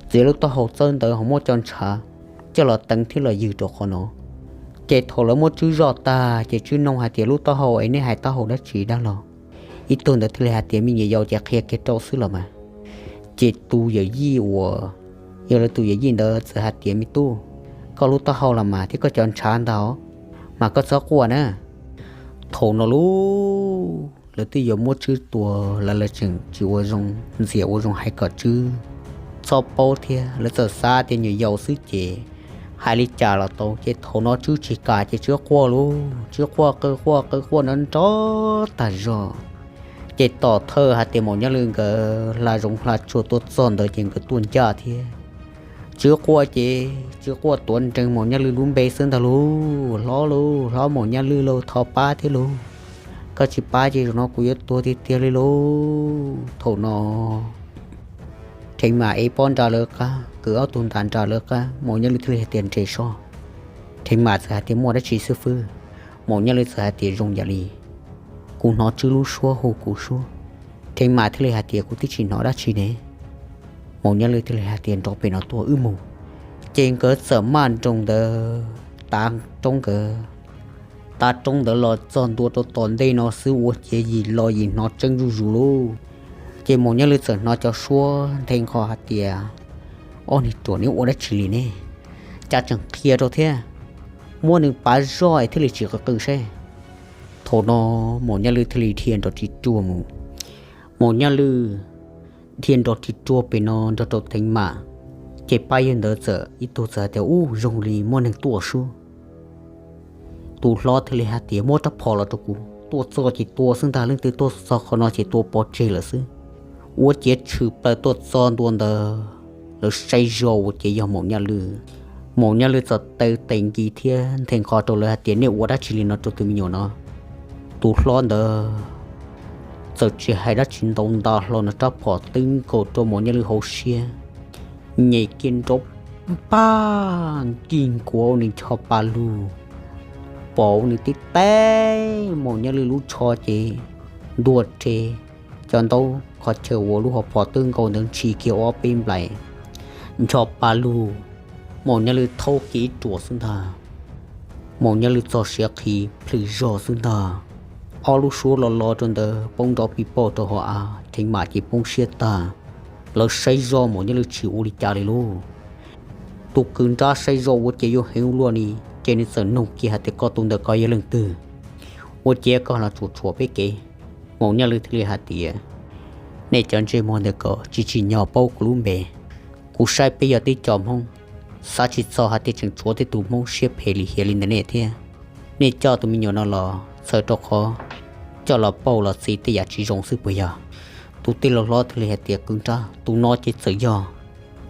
Txiav lub taub hau txawb ntawd ho muab cov ntshav coj los teev thiab los ywg rau qhov no. Ces thaum lawv muab Tswb zoj tag ces Tswb noog hais tias, Lub taub hau es nej hais taub hau dab tsi dab laug? Ib tug ntawd thiaj li hais tias, Me nyuam yaus ces qhia kiag rau xwb los mas. Ces tus yawm yij uas yog lawv tus yawm yij ntawd txawm hais tias, Me tub, koj lub taub hau los mas thiab koj cov ntshav ntag, mas koj txhob quaj na. Thaum no lub lawv twb yuav muab Tswb tua, lawv lawv tseem tsis ua zoo ntxias ua zoo hais kom Tswb txhob paub thiab. Lawv txawm xav tias nyuam yaus xwb ces hais li cas los tau. Ces thaum no Tswb tsis kam ces Tswb quaj lauj, Tswb quaj qw quaj qw quaj nrov nrov tag zog. Ces tom thawj hais tias Maum Nyaj Lwj nkawd hla zoov hla tsuag tuaj txog ntawd ces nkawd tuaj ncaj thiab. Tswb quaj ces Tswb quaj tuav nrees Maum Nyaj Lwj lub npe xwb ntag lauj, Hlob lauj, hlob Maum Nyaj Lwj lauj, thov pab thiab lauj. Koj tsis pab ces zaum no kuv yuav tuag tiag tiag li lauj. Thaum no Theev Mas ev pob nra lawv qab, kwv ob tug ntas nra lawv qab, Maum Nyaj Lwj thiaj li hais tias, Nres soj. Theev Mas txawm hais tias, Muaj dab tsi xib fwb? Maum Nyaj Lwj txawm hais tias, Zoo yam li kuv hnov Tswb lub suab hu kuv suab. Theev Mas thiaj li hais tias, Kuv twb tsis hnov dab tsi ne. Maum Nyaj Lwj thiaj li hais tias, Nrov pem no tuaj wb mus. Ces nkawd txawm maj nroos ntawd tav roob nkawd, tav roob ntawd los txog ntua rau tom ntej no xwb ua ciav yim lo yim hnov tseeb zuj zus lauj. Ces Maum Nyaj Lwj txawm hnov cov suab nthe nqho hais tias, Ob niag ruam, neb ua dab tsi li ne? Cas tseem qhia rau thiab? Muab nws pav zoj es thiaj li tsis qw qw seb. Thaum no Maum Nyaj Lwj thiaj li dhia nrov ris ruag mus. Maum Nyaj Lwj dhia nrov ris ruag pem no nrog rau Theev Mam, ces pab yawg ntawd txawm ib tug txawm hais tias, Ub, zoo li muaj neeg tuaj sub. Tus hlob thiaj li hais tias, Muab rab phom los rau kuv. Tuaj txog ces tua xwb ntag, leej twg tuaj txog qhov no ces tua pov tseg lawm xwb. Ua ciav tshwm plaws tuaj txog ntua ntawd, lawv saib zog ua ciav yog Maum Nyaj Lwj. Maum Nyaj Lwj txawm taw tes nkis thiab nthe nqho rau lawv hais tias, Nej ua dab tsi li no rau tus me nyuam no? Tus hlob ntawd txawm tsis hais dab tsi, ntaus nta hlo nws rab phom twb nkaus rau Maum Nyaj Lwj hauv siab, nyem kiag nrov pag, nkig nkuav ua nws ncho pa lug, pom ua nws tib teb Maum Nyaj Lwj lub tsho ces ntuag re, cov ntaub qhov chaw uas lub hauv phom twb nkaus ntawd ntshis kiag ob peb nplais, ncho pa lug, Maum Nyaj Lwj thaub kiag ib ruam xwb ntag. Maum Nyaj Lwj txog siav qhi plhws zog xwb ntag. Ob lub suab los los rau ntawd poob nrov pij pauj rau hauv av, Theev Mam ces poob siab tag. Lawv saib zog Maum Nyaj Lwj tsis ua li cas li lauj. Tus kwv nrab saib zog ua ciav yuav heev ua luaj li, ces nws txawm nug kiag hais tias, Koj tus ntawm ko yog leej twg? Ua ciav koj los tsuam tsuam peb kev. Maum Nyaj Lwj thiaj li hais tias, Nej cov ntsej muag ntawm ko tsis tsim nyog paub kuv lub npe. Kuv saib peb yog tib co Hmoob, xav tsis txog hais tias tseem tshuav tej tus Hmoob siab phem lim hiam li ntawm nej thiab. Nej coj tus me nyuam no los txhawm rau qhov coj los pauj los txi tej yam tsis zoo xwb puas yog? Tus tij laug hlob thiaj li hais tias, Kwv nrab, tus no ces txawm yog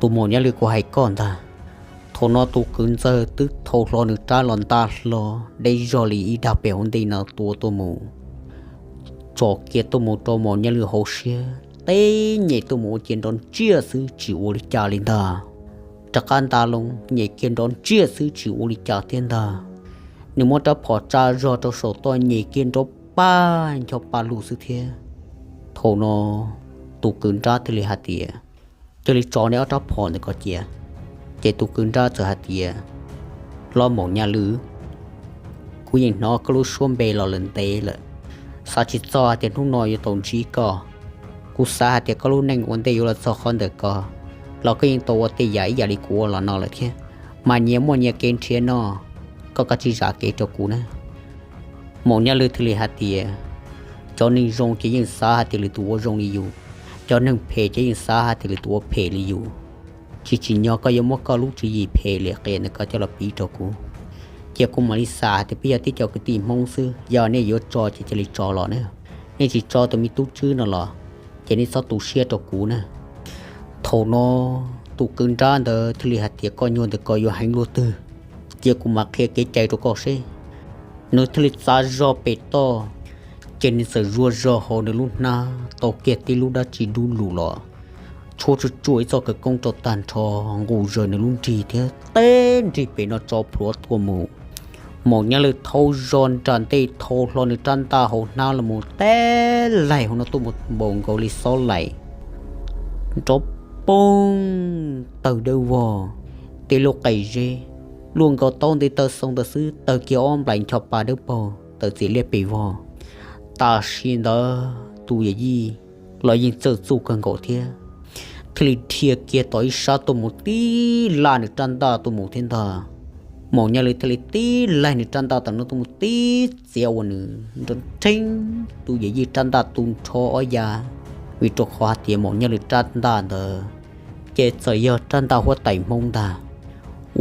tus Maum Nyaj Lwj kuv hais koj ntag. Thaum no tus kwv ntxawg twb thau hlo nws rab los nta hlo deb zog li ib dag pem hauv ntej no tua tuaj mus, tsom kiag tuaj mus rau Maum Nyaj Lwj hauv siab, teb nyem tuaj mus ua ciav nrov ntsiag xwb tsis ua li cas li ntag. Rov qab nta loo nyem kiag nrov ntsiag xwb tsis ua li cas thiab ntag. Nws muab rab phom tsa zog rau saum toj nyem kiag nrov pag ncho pa lug xwb thiab. Thaum no tus kwv nrab thiaj li hais tias, Cia li tso nej ob rab phom ntawm ko cia. Ces tus kwv nrab txawm hais tias, Hlob Maum Nyaj Lwj, kuv yeej hnov koj lub suab npe los lawm ntev lawm, xav tsis txog hais tias hnub no yuav tau ntsib koj. Kuv xav hais tias koj lub neej ua ntej yuav los txog qhov ntawm ko, los koj yeej tau ua tej yam ib yam li kuv ua los no lawm thiab, mas nyias muaj nyias kev nrhiav noj, koj kav tsij zam kev rau kuv na. Maum Nyaj Lwj thiaj li hais tias, Cov neeg zoo ces yeej xav hais tias lwm tus ua zoo li yus, cov neeg phem ces yeej xav hais tias lwm tus ua phem li yus. Tsis tsim nyog koj yuav muab koj lub tswv yim phem liam qias ntawm ko coj los piv rau kuv. Cia kuv mam li xav hais tias peb yog tib co kwv tij Hmoob xwb, yog nej yuav tso ces cia li tso los na. Nej tsis tso tus me tub tswb no los, ces nej txhob tu siab rau kuv na. Thaum no tus kwv nrab ntawd thiaj li hais tias, Koj nyuag ntawm ko yuav heev luaj twg, cia kuv mam qhia kev cai rau koj seb. Nws thiaj li txav zog pem toj, ces nws txawm zuaj zog hauv nws lub hnab tau kiag tib lub dab tsi dub lug los tshuab tsuj tsuaj ib txoj khawv koob rau tag nrho, nqus zaws nws lub nrig thiab teb nrig pem no tso plhuav tuaj mus. Maum Nyaj Lwj thau zog nram ntej thau hlo nws rab ntaj hauv hnab los mus teb laig hauv no tuaj mus npaum nkaus li xob laim, nrov poog tawg dawb vog. Tej lub qe zeb luaj nkaus taub nti taw xoo ntawd xwb tawg kiag ob nplaim ncho pa dawb paug tawm txias liab pes vog. Tam sim ntawd tus yawm yij los yeej txawj txuj kawg nkaus thiab, thiaj li dhia kiag tom ib sab tuaj mus tib laj nws rab ntaj tuaj mus thiab ntag. Maum Nyaj Lwj thiaj li tib laig nws rab ntaj tam no tuaj mus tib txiav ua nws nrov nrheeb tus yawm yij rab ntaj tu nrho ob ya, vim rau qhov hais tias Maum Nyaj Lwj rab ntaj ntawd ces txawm yog rab ntaj huab tais Hmoob ntag,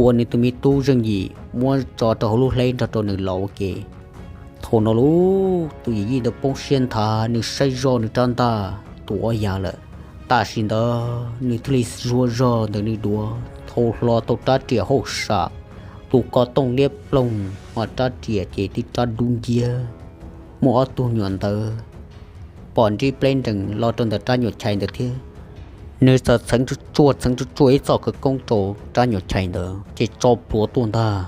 uas nws tus me tub zeej yim muab tso rau hauv lub hleb nrog rau nws los ua ke. Thaum no lauj, tus yawm yij ntawd poob siab nthav, nws saib zoj nws rab ntaj tu ob ya lawm. Tam sim ntawd nws thiaj li zuaj zog ntawm nws duav thau hlo tau rab riam hauj sam, tus ko tooj liab ploog, ho rab riam ces tib rab dub nciab, muaj ob tug nyuam ntawd pom nrib pleb nrees los rau ntawm rab nyuam chais ntawd thiab. Nws txawm txheev tsuj tsuaj txheev tsuj tsuaj ib txoj khawv koob rau rab nyuam chais ntawd ces tso plhuav tuaj ntag.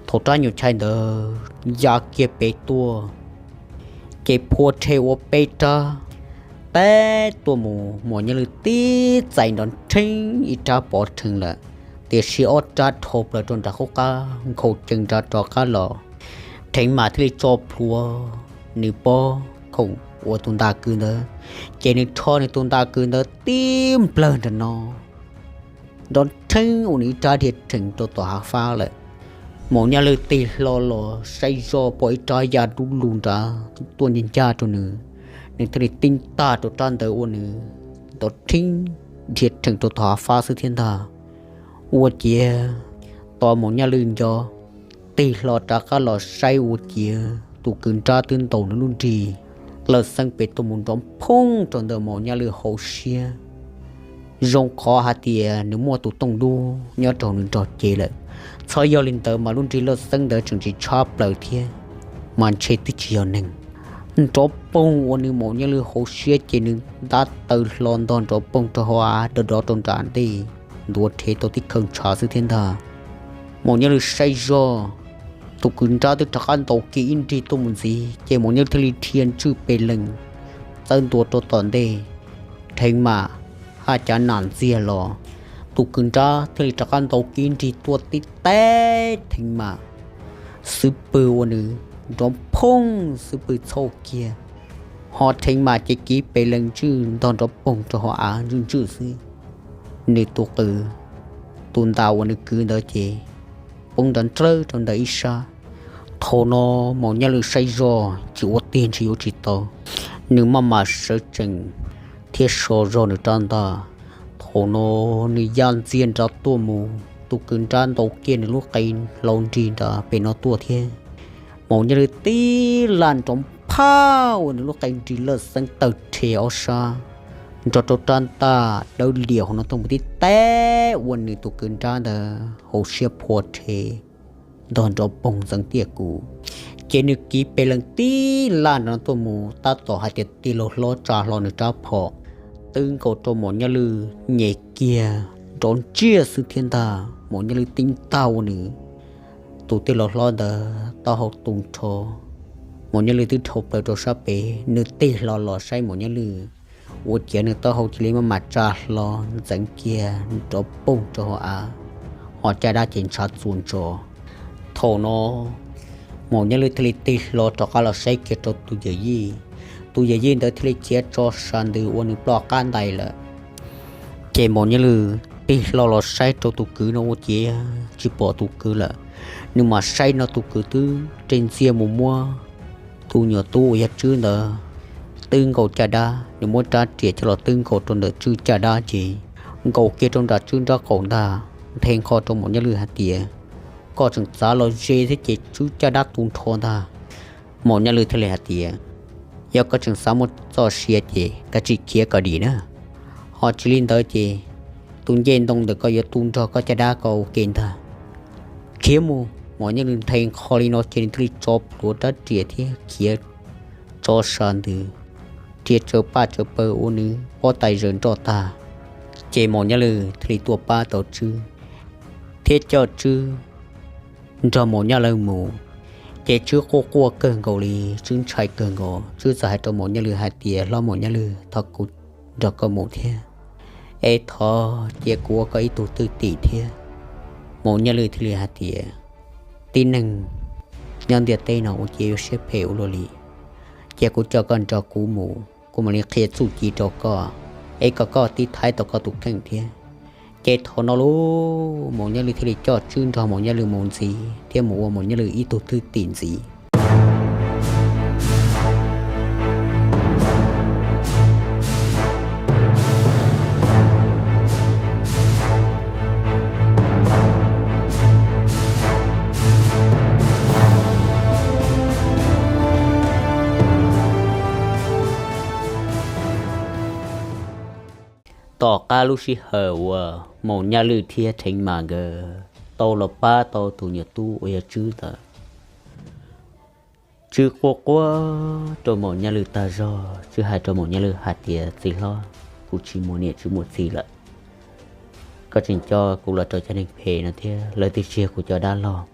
Thaum rab nyuam chais ntawd ya kiag pem tuaj, ces phua rhe ua peb rab teb tuaj mus, Maum Nyaj Lwj tib txais nrov nrheeb ib rab pov rhees lawm, tiam sis ob rab dhau plaws rau nram qub qab nkhaus cees nrov rov qab los. Theev Mam thiaj li tso plhuav nws pob khoom ua tus ntaj kwv ntawd, ces nws rho nws tus ntaj kwv ntawd tib nplawg nram no, nrov nrheeb ua nws ib rab dhia rhees rau tom hav fab lawm. Maum Nyaj Lwj tig hlo los saib zoj pom ib rab ya dub lug nrad tuaj ncaj ncaj rau nws, nws thiaj li tib tag rau rab ntawd ua nws nrov rheeb dhia rhees rau tom hav fab xwb thiab ntag. Ua ciav tos Maum Nyaj Lwj nco tig hlo rov qab los saib ua ciav tus kwv nrab twb ntaus nws lub nrig lawj xeeb pem tuaj mus nrov phooj rau ntawm Maum Nyaj Lwj hauv siab. Zoo qhov hais tias nws muaj tus tooj dub nyob rau nws nrog cev lawm, txhob yog li ntawd mas lub nrig lawj xeeb ntawd tseem tsis tshab plaws thiab, mas ntshe twb tsis yog neeg. Nrov poog ua nws Maum Nyaj Lwj hauv siab ces nws ntab taw hlo ntog nrov poog rau hauv av dov dov rau nram ntej, ntuav rhe tau tib khaw ntshav xwb thiab ntag. Maum Nyaj Lwj saib zoj, tus kwv nrab twb rov qab ntaus kiag ib nrig tuaj mus ntxiv ces Maum Nyaj Lwj thiaj li dhia ntswj pes lees txawb ntua rau tom ntej. Dheev mam haj cav nam ntxiag los, tus kwv nrab thiaj li rov qab ntaus kiag ib nrig tuaj tib teb dheev mam xub pwg ua nws nrov phooj xub pwg txhauj kiag, ho dheev mam ces kiv pes lees ntswj ntog nrov poog rau hauv av ntswj ntswj xwb. Nws tus kwv, tus ntas uas nws kwv ntawd ces poob nrov nrawj rau ntawm ib sab. Thaum no Maum Nyaj Lwj saib zoj tsis ua tiag ntshe yuav tsis tau, nws maj mam sawv tsees thiab so zog nws rab ntaj. Thaum no nws ya ntxiag nrad tuaj mus, tus kwv nrab ntaus kiag nws lub qe hlau nrig nrad pem no tuaj thiab. Maum Nyaj Lwj tib laj nrov phaj ua nws lub qe nrig lawj xeeb tawg rhe ob sab, nrog rau rab ntaj dawb lias hauv no tuaj mus tib teb ua nws tus kwv nrab ntawd hauv siab phua rhe ntog nrov poog ntxeev tiaj kuv. Ces nws kiv pes lees tib laj nrad no tuaj mus tab tom hais tias tig laug hlob tsa hlo nws rab phom twb nkaus rau Maum Nyaj Lwj nyem kiag nrov ntsiag xwb thiab ntag. Maum Nyaj Lwj tib tag ua nws tus tij laug hlob ntawd taub hau tu nrho. Maum Nyaj Lwj twb dhau plaws rau sab pem, nws tig hlo los saib Maum Nyaj Lwj, ua ciav nws taub hau cia li maj mam tsa hlo ntxeev kiag nrov poog rau hauv av, ho caj dab ces ntshav txuas ntsos. Thaum no Maum Nyaj Lwj thiaj li tig hlo rov qab los saib kiag rau tus yawm yij. Tus yawm yij ntawd thiaj li khiav tso sas ntws ua nws ploj qab ntais lawm. Ces Maum Nyaj Lwj tig hlo los saib rau tus kwv no ua ciav tsis pom tus kwv lawm, nws mam saib no tus kwv twb reg ntxiag mus muab tus nyuam tub uas yog Tswb ntawd twb nkaus caj dab, nws muab rab riam coj los twb nkaus rau ntawm Tswb caj dab ces nkaus kiag rau nram Tswb nraub qaum ntag, nthe nqho rau Maum Nyaj Lwj hais tias, koj tseem txav los ze thiab ces Tswb caj dab tu nrho ntag. Maum Nyaj Lwj thiaj li hais tias, yog koj tseem xav muaj txoj sia ces kav tsij khiav kom dim na, ho tsis li ntawd ces tus ncej ntoo ntawm koj yuav tu nrog koj caj dab koj ua ke ntag. Khiav mus. Maum Nyaj Lwj nthe nqho li no ces nws thiaj li tso plhuav rab riam thiab khiav tso sas ntws, rhiav tsawv paj tsawv pawg ua nws pob tais zaws nroj tag. Ces Maum Nyaj Lwj thiaj li tuaj pab tau Tswb thiab coj Tswb nrog Maum Nyaj Lwj mus. Ces Tswb quaj quaj kawg nkaus li, Tswb ntshai kawg nkaus, Tswb txawm hais rau Maum Nyaj Lwj hais tias, hlob Maum Nyaj Lwj, thov kuv nrog koj mus thiab, es thov cia kuv ua koj ib tug thwj tim thiab. Maum Nyaj Lwj thiaj li hais tias, tib neeg nyob ntiaj teb no ua ciav yuav siab phem ua luaj li, cia kuv coj koj nrog kuv mus, kuv mam li qhia txuj ci rau koj, es kom koj tib thaiv tau koj tus kheej thiab. Ces thaum no lauj, Maum Nyaj Lwj thiaj li coj Tswb nrog Maum Nyaj Lwj mus ntxiv thiab mus ua Maum Nyaj Lwj ib tug thwj tim ntxiv. Tom qab lub sij hawm uas Maum Nyaj Lwj thiab Theev Mas nkawd tau los pab tau tus nyuam tub uas yog Tswb ntawd, Tswb quaj quaj rau Maum Nyaj Lwj tag zog, Tswb hais rau Maum Nyaj Lwj hais tias, txiv hlob, kuv tsis muaj niam tsis muaj txiv lawm. Koj tseem coj kuv los rau cov neeg phem no thiab lawv twb tsis yog kuv cov dab laug.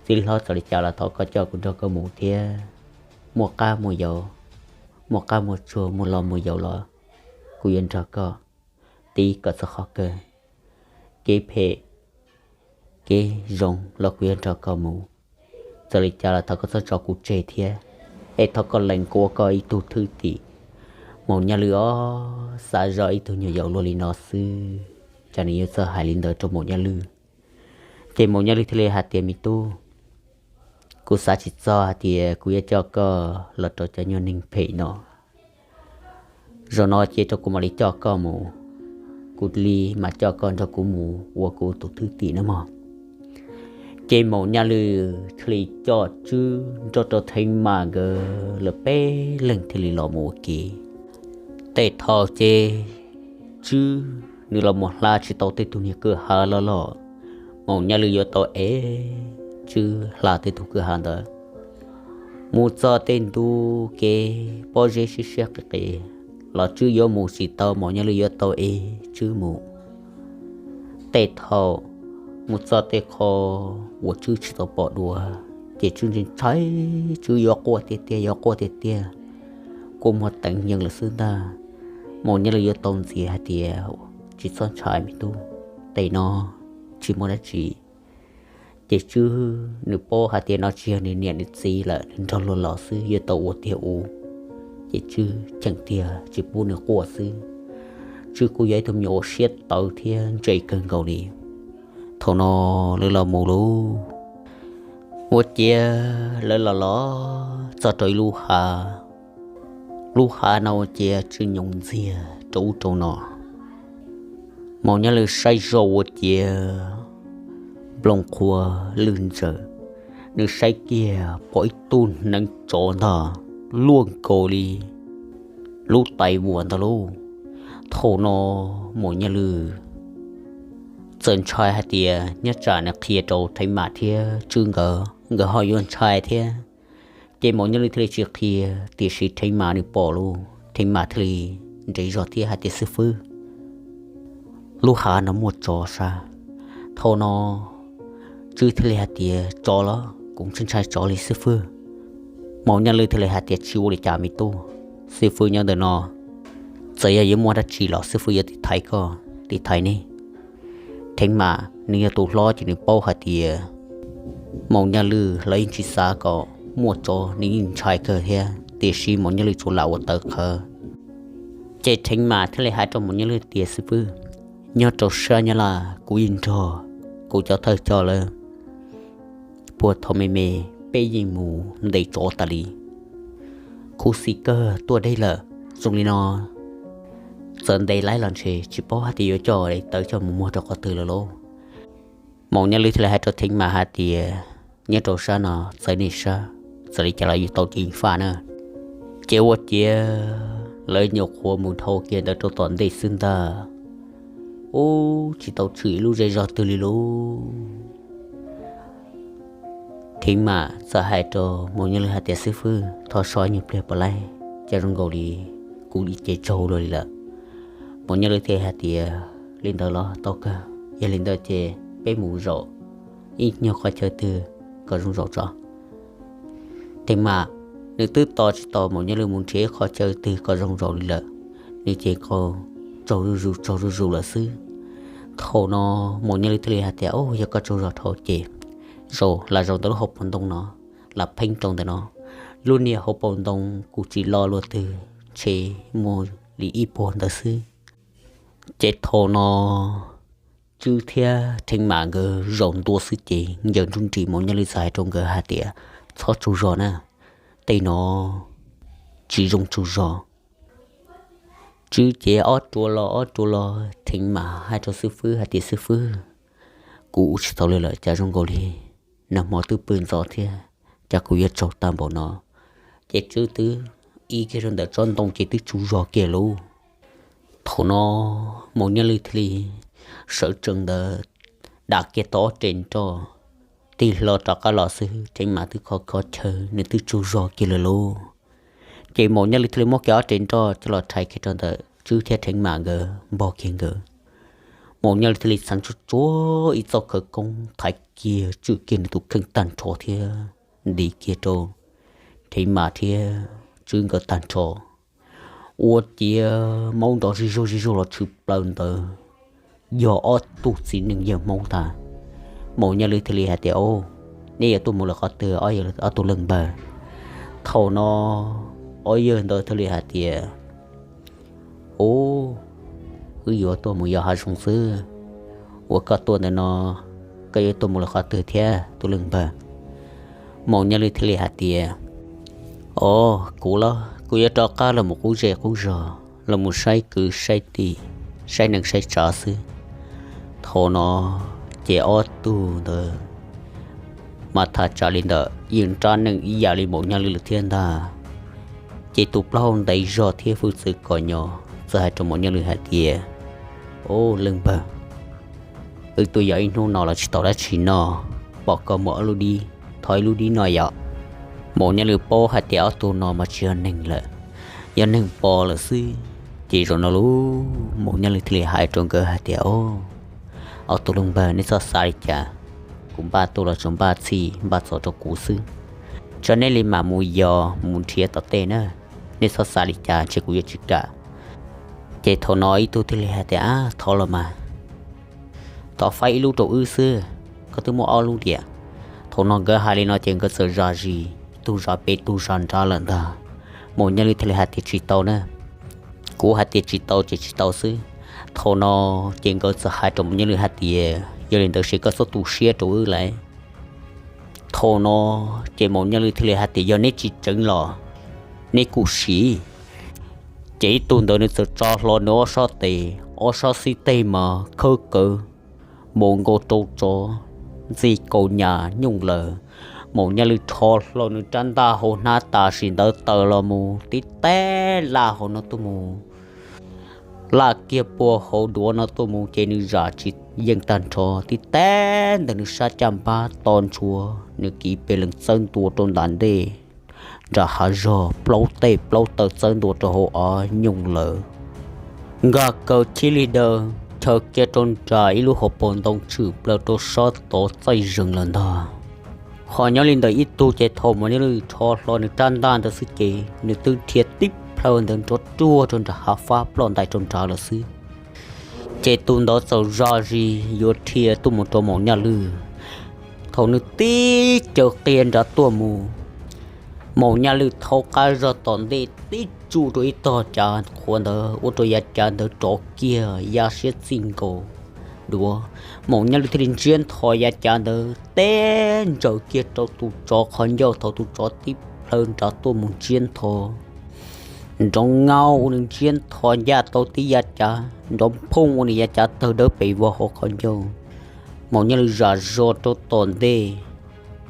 Txiv hlob, txawm li cas los thov koj coj kuv nrog koj mus thiab. Muaj qab muaj yau, muaj qab muaj tsuag, muaj lo muaj yaus los kuv yuav nrog koj, tib kom txog qhov kawg. Kev phem kev zoo los kuv yuav nrog koj mus. Txawm li cas los thov koj txhob tso kuv tseg thiab, es thov koj lees kuv ua koj ib tug thwj tim. Maum Nyaj Lwj ob, xav zoj ib tug nyuam yaus luaj li no xwb, cas nws yuav txawj hais li ntawd rau Maum Nyaj Lwj. Ces Maum Nyiaj Lwj thiaj li hais tias, Me tub, kuv xav tsis txog hais tias kuv yuav coj koj los rau cov nyuag neeg phem no. Zaum no ces rau kuv mam li coj koj mus, kuv li mam coj koj nrog kuv mus ua kuv tus thwj tim nawb mog. Ces Maum Nyiaj Lwj thiaj li coj Tswb nrog rau Theev Mam nkawd lawv peb leeg thiaj li los mus ua ke. Tej thaum ces Tswb nws los mus hla tsis tau tej tug niag kwj ha loj loj, Maum Nyiaj Lwj yuav tau ev Tswb hla tej tug kwj ha ntawd. Mus txog tej ntu kev pob zeb siab siab qis qis los Tswb yuav mus tsis tau, Maum Nyiaj Lwj yuav tau ev Tswb mus. Tej thaum mus txog tej qho uas Tswb tsis tau pom dua, ces Tswb ntshai ntshai, Tswb yuav quaj tiag tiag, yuav quaj tiag tiag, kua muag teev yees lawm xwb ntag. Maum Nyiaj Lwj yuav tau ntxias hais tias, Tsis txhob ntshai me tub, tej no tsis muaj dab tsi. Ces Tswb nws paub hais tias no tsis yog nws niam nws txiv lawm, nws nrog luag los xwb, yuav tau ua tiag ua. Ces Tswb cheem tiag tsis pub nws quaj xwb. Tswb kuj yog ib tug me nyuam uas siab tawv thiab ntse kawg nkaus li. Thaum no lawv los mus lauj, ua ciav lawv los los txog rau ib lub hav. Lub hav no ua ciav tsaus nyoos ntxiag rau ub rau no. Maum Nyiaj Lwj saib zoj ua ciav nplooj qhuav lwj ntsaws, nws saib kiag pom ib tug hneev tsov ntag, luaj nkaus li lub tais vuas ntag lauj. Thaum no Maum Nyiaj Lwj txawm ntshai hais tias nyob tsam nws qhia rau Theev Mam thiab Tswb nkawd, nkawd ho yuav ntshai thiab. Ces Maum Nyiaj Lwj thiaj li tsis qhia, tiam sis Theev Mam nws pom lauj, Theev Mam thiaj li nres zog thiab hais tias, Xib fwb, lub hav no muaj tsov sas. Thaum no Tswb thiaj li hais tias, Tsov los? Kuv tsis ntshai tsov li xib fwb. Maum Nyiaj Lwj thiaj li hais tias, Tsis ua li cas me tub, xib fwb nyob ntawm no, txawm yog yuav muaj dab tsi los xib fwb yuav tiv thaiv koj, tiv thaiv neb. Theev Mam nws yog tus hlob ces nws paub hais tias Maum Nyiaj Lwj los yeej tsis xav kom muaj tsov, nws yeej ntshai kawg thiab, tiam sis Maum Nyiaj Lwj tsuas lam ua tawv qhawv. Ces Theev Mam thiaj li hais rau Maum Nyiaj Lwj tias, Xib fwb, nyob rau sab Nyab Laj kuv yeej nrog kuv cov thawj coj lawm, puag thaum me me peb yeej mus ntes tsov tas li. Khuv xim kawg tuaj deb lawm, zoo li no txawm ntes laib los ntshe tsis paub hais tias yuav coj tawv coj mus muag rau qhov twg lawm lauj. Maum Nyiaj Lwj thiaj li hais rau Theev Mam hais tias, Nyob rau sab no txawv nej sab, txawm li cas los yus tau ces yeej faj na. Ces ua ciav lawv nyuam qhuav mus dhau kiag ntawd rau tom ntej xwb ntag, ub, tsis tau tshwm ib lub zej zog twg li lauj. Theev Mam txawm hais rau Maum Nyiaj Lwj hais tias, Xib fwb, thov so nyuag pliag puas laib, cas zoo nkaus li kuv ib ce tsaug luag li lawm. Maum Nyiaj Lwj thiaj hais tias, Li ntawd los tau kawg, yog li ntawd ces peb mus zaum ib nyuag qhov chaw twg kom zoo zaum tso. Theev Mam nws twb tos tsis tau Maum Nyiaj Lwj mus nrhiav ib qhov chaw twg kom zoo zaum li lawm, nws ces nqaus tsaug zuj zus tsaug zuj zus lawm xwb. Thaum no Maum Nyiaj Lwj thiaj li hais tias, Au, yog koj tsaug zog dhau ces zaum lam zaum ntawm lub hauv paus ntoo no, lam pheeb rau ntawm no. Lub niag hauv paus ntoo kuj tsis lo luaj twg, ntshe muaj li ib puag ntawd xwb. Ces thaum no Tswb thiab Theev Mam nkawd zaum ntua xwb ces ncaws nruj nris, Maum Nyiaj Lwj txawm hais rau nkawd hais tias, Txhob tsaug zog na, tej no tsis zoo tsaug zog. Tswb ces ob rua los ob rua los, Theev Mam hais rau xib fwb hais tias, Xib fwb, kuv ua tsis tau li lawm, cas zoo nkaus li nag hmo twb pw ntxov thiab, cas kuv yuav tsaug tag npaum no. Ces Tswb twb ib kiag rau ntawm tsob ntoo ces twb tsaug zog kiag lauj. Thaum no Maum Nyiaj Lwj thiaj li sawv tsees ntawd dam kiag tau ob re nroj, tig hlo rov qab los xwb, Theev Mam twb khov kho chaw, nws twb tsaug zog kiag lawm lauj. Ces Maum Nyiaj Lwj thiaj li muab kiag ob re nroj coj los rhais kiag rau ntawm Tswb thiab Theev Mam nkawd npog kiag nkawd. Maum Nyiaj Lwj thiaj li txheev tsuag tsuag ib txoj khawv koob thaiv kiag tswm kiag nws tus kheej tag nrho thiab nti kiag rau Theev Mam thiab Tswb nkawd tag nrho. Ua ciav maub nrov zig zuag zig zuag los tshwm plaws ntawd, yog ob tug txiv neej yawg Hmoob ntag. Maum Nyiaj Lwj thiaj li hais tias, Au, neb yuav tuaj mus lawm qhov twg ob tug leej npawg? Thaum no ob yawg ntawd thiaj li hais tias, Au, wb yuav tuaj mus yos hav zoov xwb, uas koj tuaj ntawm no koj yuav tuaj mus lawm qhov twg thiab tus leej npawg? Maum Nyaj Lwj thiaj li hais tias, o, kuv los kuv yuav rov qab los mus qub zej qub zog los mus saib kwv saib tij, saib neej saib tsav xwb. Thaum no ces ob tug ntawd mas tham tsam li ntawm yeej nrab neej ib yam li Maum Nyaj Lwj lawm thiab ntag. Ces tus plaub hau ntev zog thiab hwj txwv kom nyo txawm hais rau Maum Nyaj Lwj hais tias, o, leej npawg, wb twb yog ib hnub no los tsis tau dab tsi noj, pom koj muab ob lub dib, thov ib lub dib noj yom. Maum Nyaj Lwj paub hais tias ob tug no mas tsis yog neeg lawm, yog neeg pos lawm xwb. Ces zaum no lub Maum Nyaj Lwj thiaj li hais rau nkawd hais tias, o, ob tug leej npawg, neb txhob xav li cas, kuv npaj tuaj los tsuas npaj txhij npaj txhos rau kuv xwb. Tso neb li mam mus yos mus nrhiav tom tej na, neb txhob xav li cas ntshe kuv yuav tsis kam. Ces thaum no ib tug thiaj li hais tias, a, thov los mas, thov faib ib lub rau wb xwb, koj twb muaj ob lub tiam. Thaum no nkawd hais li no ces nkawd txawm zam zis, ib tug zam pem ib tug zam nrad lawm ntag. Maum Nyaj Lwj thiaj li hais tias, tsis tau na, kuv hais tias tsis tau ces tsis tau xwb. Thaum no ces nkawd txawm hais rau Maum Nyaj Lwj hais tias, yog li ntawd ces koj txhob tu siab rau wb lawm. Thaum no ces Maum Nyaj Lwj thiaj li hais tias, yog neb tsis tseev los neb kuj sim. Ces ib tug ntawd nws txawm tso hlo nws ob sab tes, ob sab xib teg mas khawb kawg, npaum nkaus rau tsov ntxi kaus nyas nyooj lawm. Maum Nyaj Lwj rho hlo nws rab ntaj hauv hnab tam sim ntawd tawm los mus tib teg laj hauv no tuaj mus, laj kiag puag hauv duav no tuaj mus ces nws zam tsis yeej tag nrho, tib teg ntawm nws sab caj npab to ntshua, nws kiv pes lees txawb ntua rau nram ntej, nram hav zog plaub tej plaub taw txawb ntua rau hauv av nyooj lawm. Nkag kaw chib lig daws chaws kiag rau nram ib lub hauv paus ntoo tshwm plaws rau sab tod txaij zees lawm ntag. Ho nyob li ntawm ib tug ces thaum Maum Nyaj Lwj rho hlo nws rab ntaj ntawd xwb ces nws twb dhia tib plhaw ntawd nrov ruag rau nram hav fab ploj ntais rau nrad lawm xwb. Ces tus ntawd txawm zam zis yuav dhia tuaj mus rau Maum Nyaj Lwj. Thaum nws tib caws qia nrad tuaj mus, Maum Nyaj Lwj thaub qab zog tom ntej tib tsuj rau ib tog cav qhuav ntawd ua rau yav cav ntawd rov kiag ya siab txij nkaus duav. Maum Nyaj Lwj thiaj li ntsiab ntho yav cav ntawd teb ntsaws kiag rau tus tsov qhov ncauj. Thaum tus tsov tib plhaw nrad tuaj mus ntsiab ntho, nrov nkaus ua nws ntsiab ntho ncaj tau tib yav cav, nrov phooj ua nws yav cav tawg dawb pes vog hauv qhov ncauj. Maum Nyaj Lwj zam zog rau tom ntej,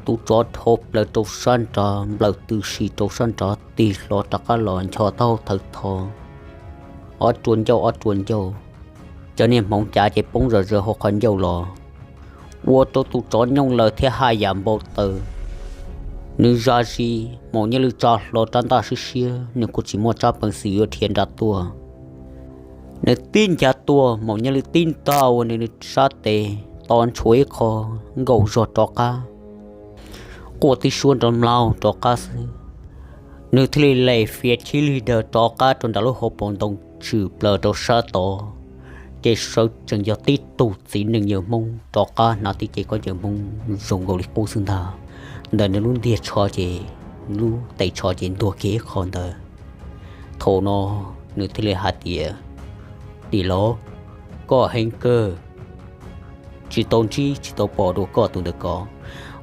tus tsov dhau plaws rau sab nrad, nplawm tw si rau sab nrad tig hlo rov qab los ncho taub hau thawv tho, ob rua ncauj ob rua ncauj. Cov niag hmoov cav ces poob zom zaws hauv qhov ncauj los, ua rau tus tsov nyooj lawm thiab haj yam npau taws. Nws zam zis, Maum Nyaj Lwj tsa hlo rab ntaj siab siab, nws kuj tsis muaj tsab peev xwm yuav dhia nrad tuaj. Nws tib ncav tuaj, Maum Nyaj Lwj tib ntaj ua nws sab tes to ntshua ib qho, nkaum zog rov qab, quaj tib suab nrov mlaug rov qab xwb. Nws thiaj li lem fiav chib lig daws rov qab rau nram lub hauv paus ntoo tshwm plaws rau sab tod, ces sawv tsees yog tib tug txiv neej yawg Hmoob rov qab hnav tib ce khaub ncaws Hmoob zoo nkaus li qub xwb ntag. Ntawm nws lub ntiag tsho ces, lub tes tsho ces ntuag kiag ib qho ntawd. Thaum no nws thiaj li hais tias, tim laus, koj heev kawg, tsis tau ntsib tsis tau pom dua koj tus ntawm ko,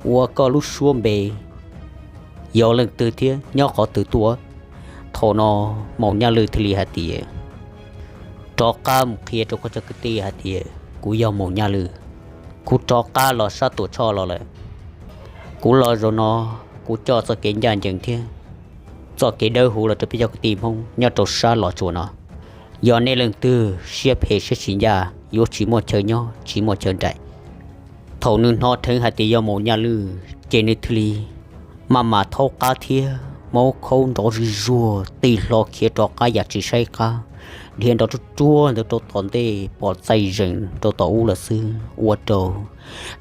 ua koj lub suab npe yog leej twg thiab nyob qhov twg tuaj? Thaum no Maum Nyaj Lwj thiaj li hais tias, rov qab mus qhia rau koj cov kwv tij hais tias kuv yog Maum Nyaj Lwj, kuv rov qab los sab Tuam Tshoj los lawm. Kuv los zaum no, kuv coj txoj kev ncaj ncees thiab txoj kev dawb huv los rau peb cov kwv tij Hmoob nyob rau sab Los Tsuas no. Yog nej leej twg siab phem siab tsis ncaj, yuav tsis muaj chaw nyob tsis muaj chaw nraim. Thaum nws hnov dheev hais tias yog Maum Nyaj Lwj ces nws thiaj li maj mam thaub qab thiab maub khaub nrov zig zuag tig hlo khiav rov qab yam tsis saib qab, dhia nrov ruaj ruag ntawd rau tom ntej pom txaij zees rau tom ub lawm xwb, ua rau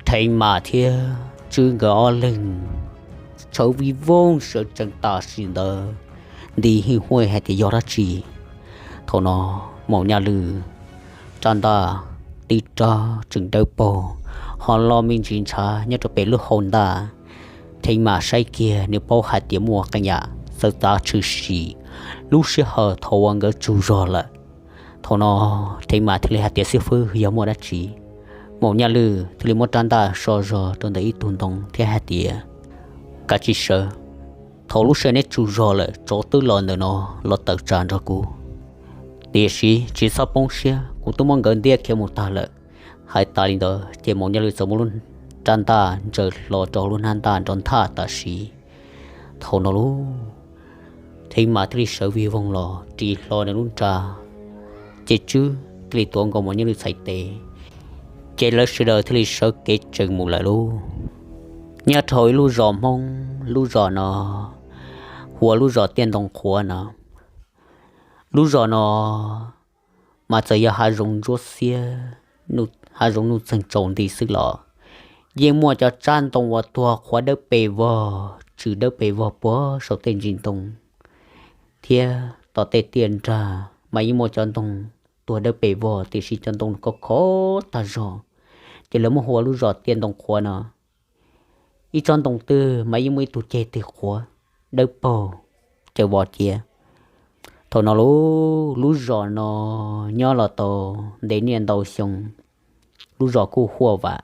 Theev Mas thiab Tswb nkawd ob leeg tshawv vij voog sawv tsees tam sim ntawd nti hwj huaj hais tias yog dab tsi. Thaum no Maum Nyaj Lwj rab ntaj tib rab tseem dawb paug, ho lo me ntsis ntshav nyob rau pem lub hau ntaj. Theev Mas saib kiag nws paub hais tias muaj qee yam txawv txav tshwm sim lub sij hawm thaum uas nkawd tsaug zog lawm. Thaum no Theev Mas thiaj li hais tias, xib fwb, yog muaj dab tsi? Maum Nyaj Lwj thiaj li muab rab ntaj so zog rau ntawm ib tug ntoo thiab hais tias, Kav tsij sawv, thaum lub sij hawm neb tsaug zog lawm tsov twb los ntawm no los tawm tsam nrog kuv. Tiam sis tsis txhob poob siab, kuv twb muab nkawd ntiab khiav mus tag lawm. Hais tas li ntawd ces Maum Nyaj Lwj txawm muab lub rab ntaj ntsaws hlo rau lub hnab ntaj nrov nthaj tam sim. Thaum no lub theeb mas thiaj li sawv vij voog los ris hlo nws lub nra, ces tswb thiaj li tuav nkaus Maum Nyaj Lwj txhais tes, ces lawv sawv daws thiaj li sawv kev tsees mus lawm lauj. Nyob rau ib lub zos Hmoob, lub zos no hu ua lub zos Tiaj Ntoo Qhuav no. Lub zos no mas txawm yog hav zoov ntsuab xiab, hav zoov nuj txeeg tsaus nti xwb los yeej muaj cov tsab ntoo uas tuag qhuav dawb pes vog, tsw dawb pes vog puag saum tej ntsis ntoo thiab tom tej tiaj nrag mas yeej muaj cov ntoo tuag dawb pes vog, tiam sis cov ntoo khov khov tag zog, ces lawv muab hu ua lub zos Tiaj Ntoo Qhuav no. Ib tsob ntoo twg mas yeej muaj ib tug ceg twg qhuav dawb paug, caws vos cia. Thaum no lub, lub zos no nyob los tau ntev niaj ntau xyoo, lub zos kuj huaj vam,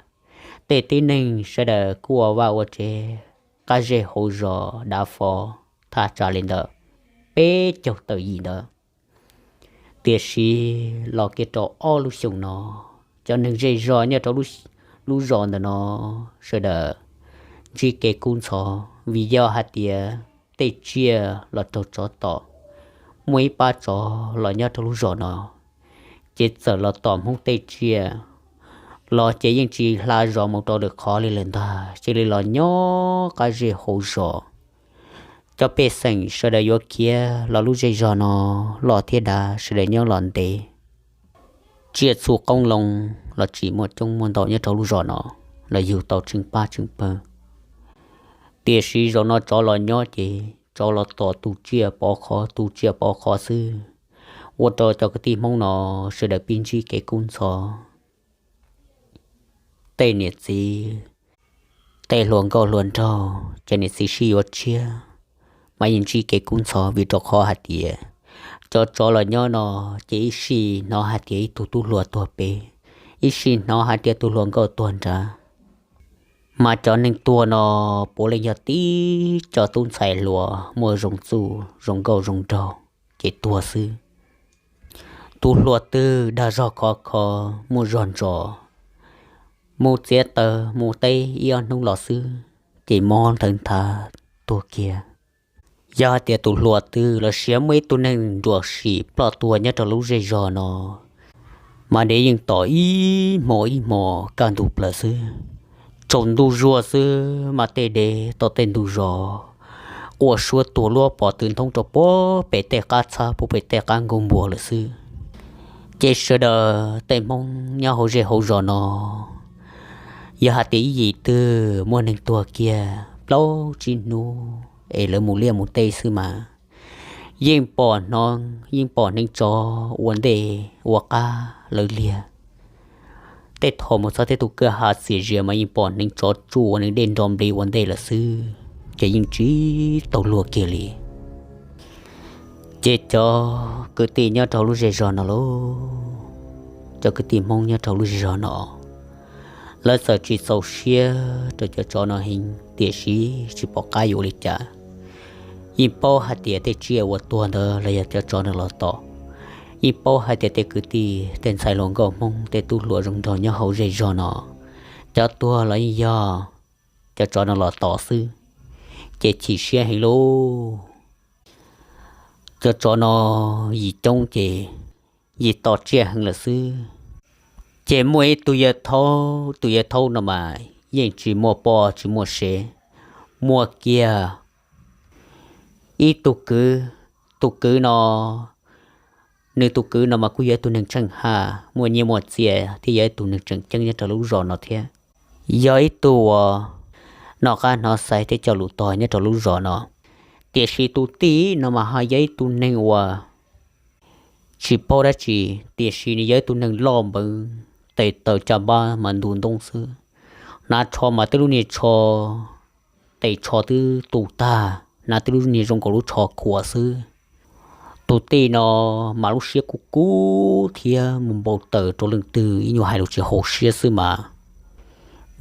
tej tib neeg sawv daws kuj ua vaj ua tsev, qab zej hauv zos dav fo thaj tsam li ntawm peb caug tawm yim ntawd. Tiam sis los kiag rau ob lub xyoos no, cov neeg zej zog nyob rau lub zos ntawm no sawv daws ntsib kev kub ntxhov vim yog hais tias tej tsiaj los raug tsov tom, muaj ib pab tsov los nyob rau lub zos no, ces txawm los tom Hmoob tej tsiaj los ces yeej tsis hla zos mus rau lwm qhov li lawm ntag, cia li los nyob qab zej hauv zos. Cov pej xeem sawv daws yuav khiav los lub zej zog no, loj thiab dav sawv daws nyob los ntev, tsiaj txhu qoob loo los tsis muaj coob muaj ntau nyob rau lub zos no los yug tau tsheej pab tsheej pawg. Tiam sis zaum no tsov los nyob ces tsov los tom tus tsiaj pov qhov tus tsiaj pov qhov xwb, ua rau cov kwv tij Hmoob no sawv daws pib ntsib kev kub ntxhov. Tej niam txiv, tej hluas nkauj hluas nraug, cov niam txiv sib yuav tshiab mas yeej ntsib kev kub ntxhov vim rau qhov hais tias cov tsov los nyob no ces ib sij hnov hais tias ib tug tub hluas tuag pem, ib sij hnov hais tias tus hluas nkauj tuag nrad. Mas cov neeg tuag no puav leej yog tib co tub ntxhais hluas muaj zoo txuj zoo nkauj zoo nraug ces tuag xwb. Tus hluas twg dag zog khov kho, muaj zog ntsos, mus txiav taws mus teb ib ob hnub los xwb ces mob nthawv nthav tuag kiag. Yog hais tias tus hluas twg los sis muaj ib tug neeg ruam sim ploj tuag nyob rau lub zej zog no, mas dev yeej tom ib hmo ib hmo kaj ntug plaws xwb. Tsaus ntuj zuag xwb mas tej dev tom tej ntug zos quaj suab tuag luab pom tw nthoob rau puag pem tej qab txhab puag pem tej qab nkuaj npua lawm xwb. Ces sawv daws tej Hmoob nyob hauv zej hauv zos no, yog hais tias ib yim twg muaj neeg tuag kiag plaub tsib hnub es lawv mus liaj mus teb xwb mas yeej pom hnov, yeej pom hneev tsov ua ntej ua qab lawv liag. Tej thaum mus txog tej tus kwj ha txias zias mas yeej pom hneev tsov tsuj ua neeg dej nro nplig ua ntej lawm xwb, ces yeej tsis tau luag kiag li. Ces cov kwv tij nyob rau lub zej zog no lauj, cov kwv tij Hmoob nyob rau lub zej zog no, lawv txawm tsis txaus siab rau cov tsov no heev tiam sis tsis pom qab yuav ua li cas. Yeej paub hais tias tej tsiaj uas tuag ntawd los yog cov tsov no los tom. Yeej paub hais tias tej kwv tij tej ntxhais hluas nkauj Hmoob tej tub hluas zoo nraug nyob hauv zej zog no, cov tuag los yeej yog cov tsov no los tom xwb, ces chim siab heev lauj. Cov tsov no yim coob ces yim tom tsiaj heev lawm xwb. Ces muaj ib tug yawg thaub, tus yawg thaub no mas yeej tsis muaj poj tsis muaj sev, muaj kiag ib tug kwv. Tus kwv no, nws tus kwv no mas kuj yog ib tug neeg tsheej haj muaj nyiaj muaj txiaj thiab yog ib tug neeg tseem ceeb nyob rau lub zos no thiab, yog ib tug uas noj qab hnov xaiv thiab coj lus tog nyob rau lub zos no. Tiam sis tus tij no mas ho yog ib tug neeg uas tsis paub dab tsi, tiam sis nws yog ib tug neeg loj npeev, tes taw caj npab mas ntu ntoob xwb, hnav tsho mas twb lub niag tsho, tes tsho twb tu tag, hnav twb lub niag zoo nkaus lub tsho khuam xwb. Tus tij no mas lub siab kub kub thiab mus npau taws rau leej twg ib nyuag hais lus tsis haum siab xwb mas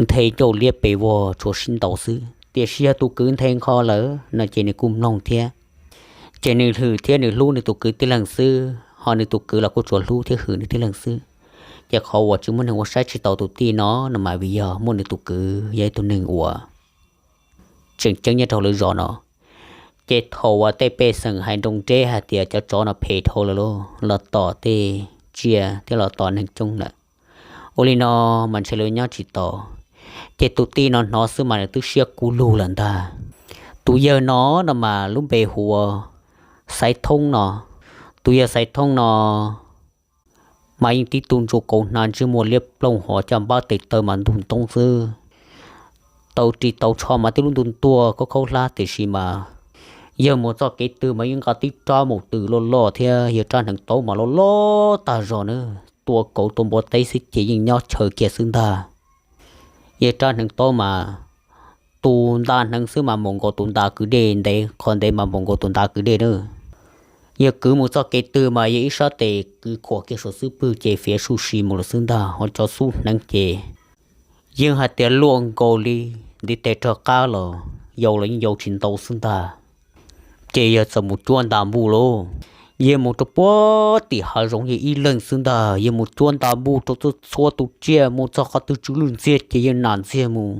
nthe ncauj liab pes vog tshuav sib ntaus xwb. Tiam sis yog tus kwv nthe nqho lawm no ces nws kuj mloog thiab. Ces nws hwm thiab nws hlub nws tus kwv tib leeg xwb, ho nws tus kwv los kuj tsuas hlub thiab hwm nws tib leeg xwb. Ces qhov uas tsis muaj neeg ua saib tsis taus tus tij no no mas vim yog muaj nws tus kwv yog ib tug neeg uas tseem ceeb nyob rau lawv zos no. Ces thaum uas tej pej xeem hais nroo nteb hais tias cov tsov no phem dhau lawm lauj, los tom tej tsiaj thiab los tom neeg coob lawm, ua li no mas ntshe lawv nyob tsis tau. Ces tus tij no hnov xwb mas nws twb siab kub lug lawm ntag. Tus yawg no no mas lub npe hu ua Xaiv Thoob no. Tus yawg Xaiv Thoob no mas yeej tib tug ntsuag kauv hnav ntsej muag liab ploog hos caj npab tes taw mas ntug ntoob xwb. Tau ris tau tsho mas tib lub ntuj ntuag khaub khaub hlab, tiam sis mas yawg mus txoj kev twg mas yeej nqa tib rab maum twm loj loj thiab yawg rab hneev taub mas loj loj tag zog na, tua kauv tua npua teb xwb ces yeej nyob chaw kiag xwb ntag. Yawg rab hneev taub mas tus nta hneev xwb mas npaum nkaus tus nta kwv dej, ntev qhov ntev mas npaum nkaus tus nta kwv dej na. Yawg kwv mus txoj kev twg mas yawg ib sab tes kwv khuam kiag saum xub pwg ces fiav su si mus lawm xwb ntag, ho cov xub hneev ces yeej hais tias luaj nkaus li ntiv tes rov qab los yau los yeej yau tsis ntau xwb ntag. Ces yawg txawm mus cuab nta npuj lauj. Yawg mus rau puag tim hav zoov yawg ib leeg xwb ntag, yawg mus cuab nta npuj rau txhua txhua tus tsiaj, mus txog qhov twg tsw lwj ntxiag ces yawg nam ntxiag mus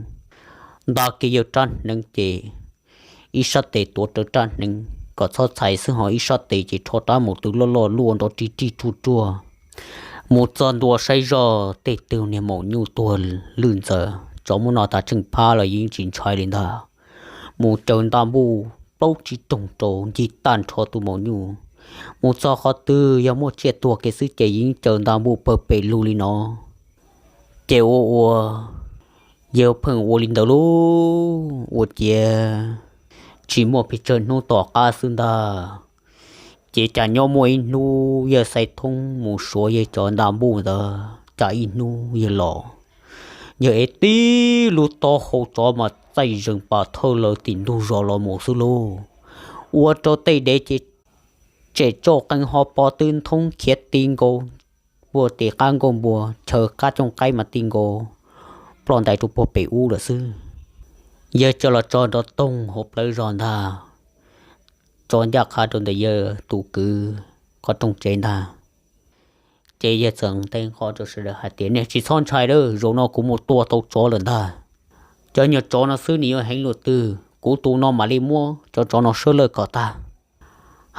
nta kiag yawg rab hneev ces ib sab tes tuav rawv rab hneev kom txhob txhais xwb, ho ib sab tes ces rho rab maum twm loj loj luaj nrov rig rig ruaj ruaj. Mus txog ntua saib zoj tej tug niag maum nyuj tuag lwj ntxawv, tsov muab noj tas tsheej phab los yeej tsis ntshai li ntag. Mus caws nta npuj plaub tsib rooj rau ncig tag nrho tus maum nyuj. Mus txog qhov twg yog muaj tsiaj tuag kiag xwb ces yeej caws nta npuj pawg pes lug li no. Ces ua ua yawg pheej ua li ntawd lauj, ua ciav tsis muaj pes tsawg hnub tom qab xwb ntag. Ces cas nyob muaj ib hnub yawg Xaiv Thoob mus suav yawg cov nta npuj ntawd, cas ib hnub yawg los, yawg ev tib lub taub hau tsov mas txaij zees pas thawj lawm tim ntug zos los mus xwb lauj. Ua rau tej dev ces tsem tsauj qees ho pov tw nthoob khiav ti nkaus puag tim qab nkuaj npua, chaw qab cooj qaib mas ti nkaus ploj ntais rau puag pem ub lawm xwb. Yawg coj los tso nrov toog hauv plawv zos ntag, tso ncaj qha rau ntawm yawg tus kwv qhov rooj tsev ntag. Ces yawg txawm nte nqo rau sawv daws hais tias, nej tsis txhob ntshai lawm, zaum no kuv mus tua tau tsov lawm ntag. Cov nyuag tsov no xwb nws yuav heev luaj twg, kuv tus no mam li muab cov tsov no sawb lawj kom tag.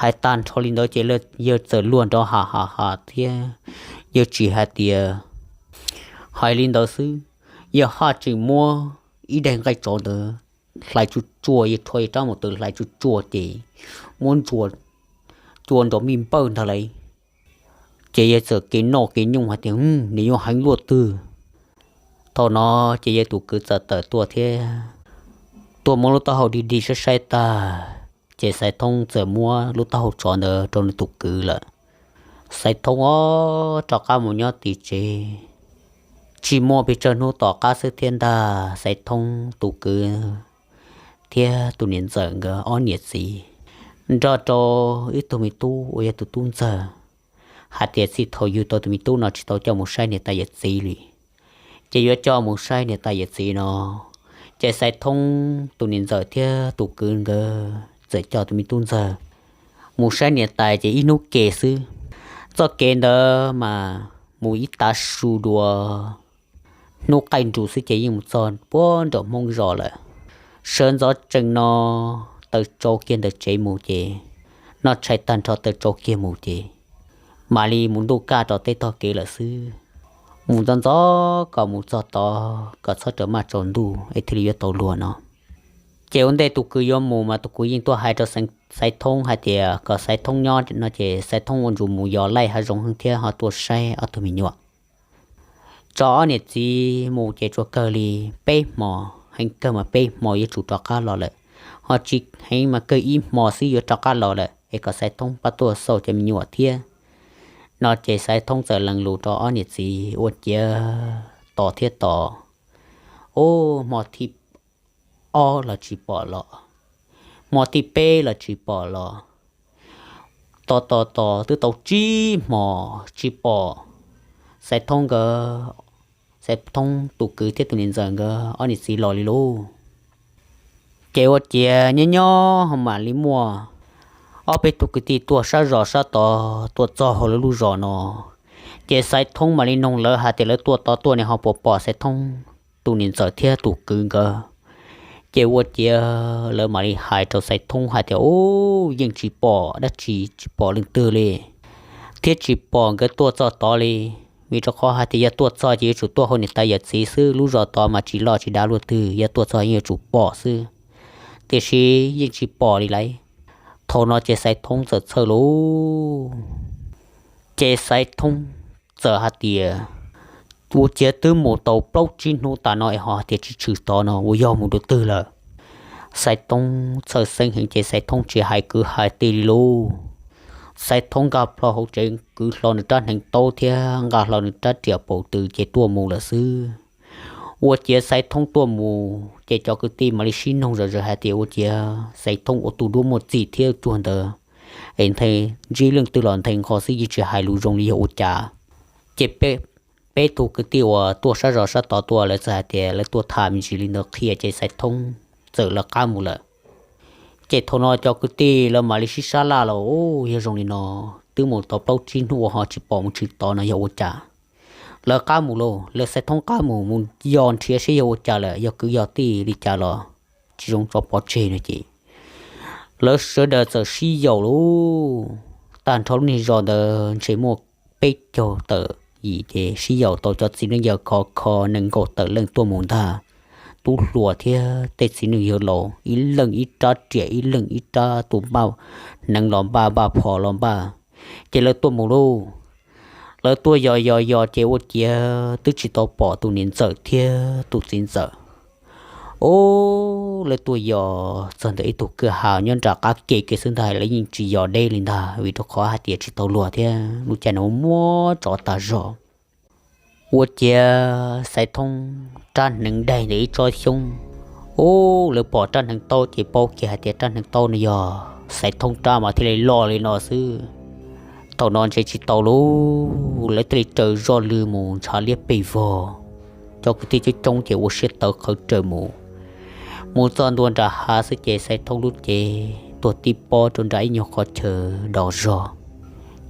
Hais tag nrho li ntawd ces yawg txawm luag nrov ha ha ha thiab. Yawg tsis hais tias hais li ntawd xwb, yawg haj tseem muab ib daim nqaij tsov ntawd hlais tsuj tsuaj, yawg rho yawg rab maum twm hlais tsuj tsuaj ces muab ntsuas cua nrov mij npawj ntag lauj. Ces yawg txawm kev noj kev nyooj hais tias, nws yuav heev luaj twg. Thaum no ces yawg tus kwv txawm tawm tuaj thiab, tuaj muab lub taub hau dig dig saib saib tag, ces Xaiv Thoob txawm muab lub taub hau tsov ntawd rau nws tus kwv lawm. Xaiv Thoob ob rov qab mus nyob tim tsev. Tsis muaj pes tsawg hnub tom qab xwb thiab ntag, Xaiv Thoob tus kwv thiab tus niam ntxawm nkawd ob niam txiv nrog rau ib tug me tub uas yog tus tub ntxawg, hais tias txij thaum yug tau tus me tub no tsis tau coj mus saib niam tais yawm txiv li. Ces yuav coj mus saib niam tais yawm txiv no, ces Xaiv Thoob tus niam ntxawm thiab tus kwv nkawd txawm coj tus me tub ntxawg mus saib niam tais ces ib hnub ke xwb. Txoj kev ntawd mas mus ib tav su dua hnub qaij nrus xwb ces yeej mus txog puag nram Hmoob zos lawm. Sawv ntxov tsees no taws tsau kiag ntawm tsev mus ces, noj tshais tag nrho taws tsau kiag mus ces mam li mus ntuj kaj rau tej tog kev lawm xwb. Mus ntxov ntxov kom mus txog tod kom txhob rawm maj tsaus ntuj es thiaj li yuav tau luag no. Ces ua ntej tus kwv yuav mus mas tus kwv yeej tuaj hais rau Xaiv Thoob hais tias kom Xaiv Thoob nyob no ces Xaiv Thoob ua ntsuas mus yos laij hav zoov heev thiab ho tuaj saib ob tug me nyuam. Tso ob niam txiv mus ces tsuas kawg li peb hmo, heev kawg mas peb hmo yuav tsum rov qab los lawm, ho tsis heev mas kawg ib hmo xwb yuav rov qab los lawm es kom Xaiv Thoob pab tuaj xauj cov me nyuam thiab. No ces Xaiv Thoob txawm lees lus rau ob niam txiv ua ciav tos thiab tos. Ub, hmo thib ob los tsis pom los, hmo thib peb los tsis pom los, tos tos tos twb tau tsib hmos tsis pom Xaiv Thoob nkawd, Xaiv Thoob tus kwv thiab tus niam ntxawm nkawd ob niam txiv los li lauj. Ces ua ciav nyob nyob ho mam li muaj ob peb tug kwv tij tuaj sab zos sab tod tuaj txog hauv lawv lub zos no. Ces Xaiv Thoob mam li noog lawv hais tias lawv tuaj tod tuaj ne ho puas pom Xaiv Thoob tus niam ntxawm thiab tus kwv nkawd. Ces ua ciav lawv mam li hais rau Xaiv Thoob hais tias, Ub, yeej tsis pom dab tsi, tsis pom leej twg li, thiab tsis pom nkawd tuaj txog tod li. Vim rau qhov hais tias yog tuaj txog ces yuav tsum tuaj hauv niam tais yawm txiv xwb, lub zos tod mas tsis loj tsis dav luaj twg, yog tuaj txog yeej yuav tsum pom xwb, tiam sis yeej tsis pom li lauj. Thaum no ces Xaiv Thoob txawm txhawj lauj. Ces Xaiv Thoob txawm hais tias, Ua ciav twb mus tau plaub tsib hnub tas no es ho hais tias tsis tshwm tod no ua yog mus dua twg lawm? Xaiv Thoob txhawj xeeb heev ces Xaiv Thoob tsis hais kwv hais tij li lauj. Xaiv Thoob nkag plho hauv tsev kwv hlo nws rab hneev taub thiab nqa hlo nws rab riam paum tw ces tuaj mus lawm xwb. Ua ciav Xaiv Thoob tuaj mus ces cov kwv tij mam li sib noog zom zaws hais tias, Ua ciav Xaiv Thoob ua tus duab muaj txim thiab cuag ntawd es nthe ntsib leej twg los nthe nqho xwb yeej tsis hais lus zoo li yog ua cas? Ces peb tug kwv tij uas tuaj sab zos sab tod tuaj lawv txawm hais tias lawv tuaj tham me ntsis li ntawd qhia ces Xaiv Thoob txawm lawv qab mus lawm. Ces thaum no cov kwv tij lawv mam li sib sab laj los, Yog zoo li no, twb mus tau plaub tsib hnub ua ho tsis pom mus tshwm tod no yog ua cas? Lawv qab mus lauj, lawv Xaiv Thoob qab mus mus yos nrhiav seb yog ua cas lawm, yog kwv yog tij li cas los tsis zoo tso pov tseg no ces lawv sawv daws txawm sib yaum lauj. Tag nrho lub niag zos ntawd ntshe muaj peb caug tawm yim ces sib yaum tau cov txiv neej yawg khov kho nees nkaum tawm leej tuaj mus ntag. Tub hluas thiab tej txiv neej yawg laus ib leeg ib rab riam ib leeg ib rab tus npaj hneev los npaj npaj phom los npaj, ces lawv tuaj mus lauj. Lawv tuaj yos yos yos ces ua ciav twb tsis tau pom tus niam ntxawm thiab tus txiv ntxawm. Ub, lawv tuaj yos txog ntawm ib tug kwj ha nyob nram qab ke kiag xwb ntag, lawv yeej tsis yos deb li ntag vim rau qhov hais tias tsis tau luag thiab lub caij no muaj tsov tag zog. Ua ciav Xaiv Thoob rab hneev daig ntawm ib tsob xyoob. Ub, lawv pom rab hneev taub ces paub kiag hais tias rab hneev taub no yog Xaiv Thoob rab mas thiaj li loj li no xwb. Thaum no ntshe tsis tau lauj, lawv thiaj li raws zoj lw mus ntshav liab pes vog. Cov kwv tij coob coob ces ua siab tawv qhawv raws mus. Mus txog ntua nram hav xwb ces Xaiv Thoob lub cev tuag tib pob rau nram ib nyuag qhov chaw dos zog.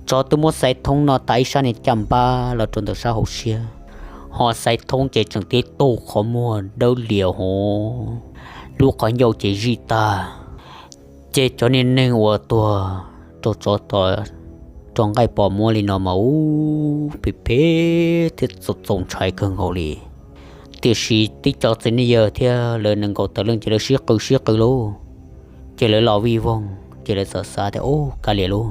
Tsov twb muab Xaiv Thoob no tas ib sab niag caj npab los rau ntawm sab hauv siab, ho Xaiv Thoob ces tseem tib tug qhov muag dawb lias hov, lub qhov ncauj ces zij tag. Ces cov niag neeg uas tuag rau tsov tom rau nqaij pos muab li no mas ub phem phem thiab txaus ntshai kawg nkaus li. Tiam sis tib co txiv neej yawg thiab lawv nees nkaum tawm leej ces lawv sib qw sib qw lauj. Ces lawv los vij voog ces lawv txawm xav tias ub kav liam lauj,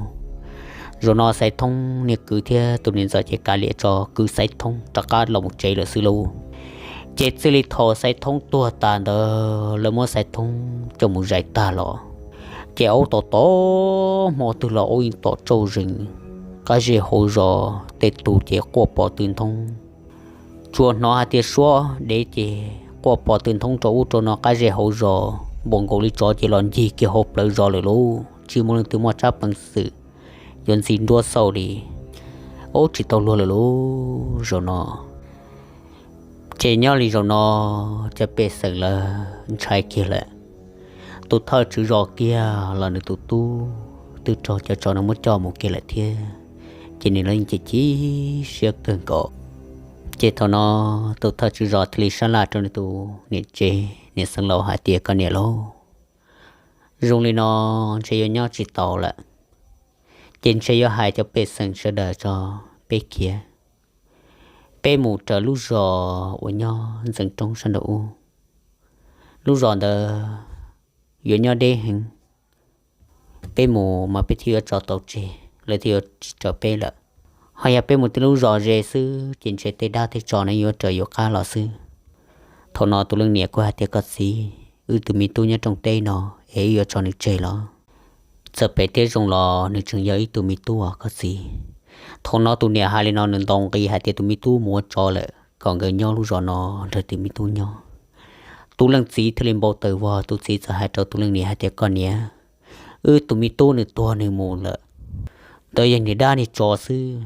zaum no Xaiv Thoob niag kwv thiab tus niam ntxawm ces kav liam tso kwv Xaiv Thoob rov qab los mus tsev lawm xwb lauj. Ces txij li thaum Xaiv Thoob tuag tas ntawd lawv muab Xaiv Thoob coj mus zais tag los, ces aub tom tom hmo twg los aub yeej tom tsauj zees, qab zej hauv zos tej tug ces quaj pom tw nthoob. Tsuas hnov hais tias suab dev ces quaj pom tw nthoob rau ub rau no qab zej hauv zos, npaum nkaus li tsov ces los ncig kiag hauv plawv zos lawm lauj, tsis muaj leej twg muaj tsab peev xwm yuav ntxi nruab xauj li. Ub tsis tau luag lawm lauj zaum no. Ces nyob li zaum no cov pej xeem lawv ntshai kiag lawm. Tus thawj tswv zos kiag los nws tus tub twb raug cov tsov no muab coj mus kiag lawm thiab, ces nws los yeej chim chim siab kawg nkaus. Ces thaum no tus thawj tswv zos thiaj li sab laj rau nws tus niam tsev niam xeev laus hais tias koj niam lauj, zoo li no ntshe yuav nyob tsis tau lawm, ces ntshe yuav hais cov pej xeem sawv daws tso, peb khiav, peb mus raws lub zos uas nyob ntxeev roob sab nraum ub. Lub zos ntawd yuav nyob deb heev, peb mus mas peb thiaj yuav tso tau tseg, lawv thiaj yuav tsis raws peb lawm. Ho yog peb mus tib lub zos ze xwb ces ntshe tej dab tej tsov no yuav raws yuav qab los xwb. Thaum no tus leej niam kuj hais tias koj txiv, wb tus me tub nyob rooj teb no es wb yuav tso nws tseg los? Txawm phem thiab zoo los nws tseem yog ib tug me tub os koj txiv. Thaum no tus niam hais li no nws ntaus nqi hais tias tus me tub mus ua tsov lawm kom nkawd nyob lub zos no nrog tus me tub nyob. Tus leej txiv thiaj li npau taws vog, tus txiv txawm hais rau tus leej niam hais tias koj niam, wb tus me tub nws tuag nws mus lawm, Ntawd yog niag dab niag tsov xwb,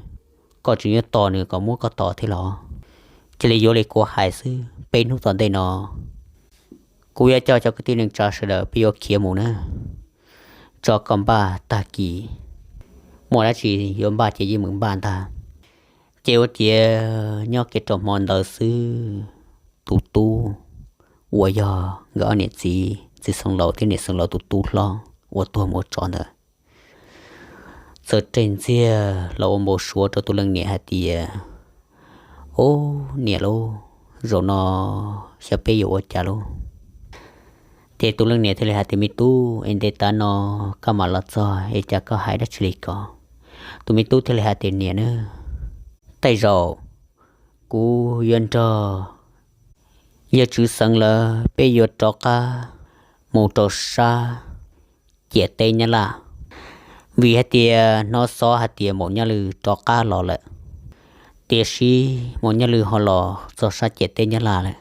koj tseem yuav tos nws kom muab koj tos thiab los? Cia li yuav li kuv hais xwb, peb hnub tom ntej no kuv yuav coj cov kwv tij neej tsa sawv daws peb yuav khiav mus na. Tso koj npaj tag kis, muaj dab tsi yuav npaj ces yeej meem npaj ntag. Ces ua ciav nyob kiag rau hmo ntawd xwb, tus tub uas yog nkawd ob niam txiv, txiv xeev laus thiab niam xeev laus tus tub hlob uas tuag mus ua tsov ntawd, txawm reg ntxiag los ua npau suav rau tus leej niam hais tias, Ub, niam lauj, zaum no xyov peb yuav ua cas lauj. Ces tus leej niam thiaj li hais tias, Me tub, es ntev tav no koj mam los txog es cas koj hais dab tsi li ko? Tus me tub thiaj li hais tias, Niam na, tej zaum kuv yuav nrog yawg tswv xeev lawv peb yuav rov qab mus rau sab ciam teb Nyab Laj, vim hais tias hnov xov hais tias Maum Nyaj Lwj rov qab los lawm. Tiam sis Maum Nyaj Lwj ho los txog sab ciam teb Nyab Laj lawm,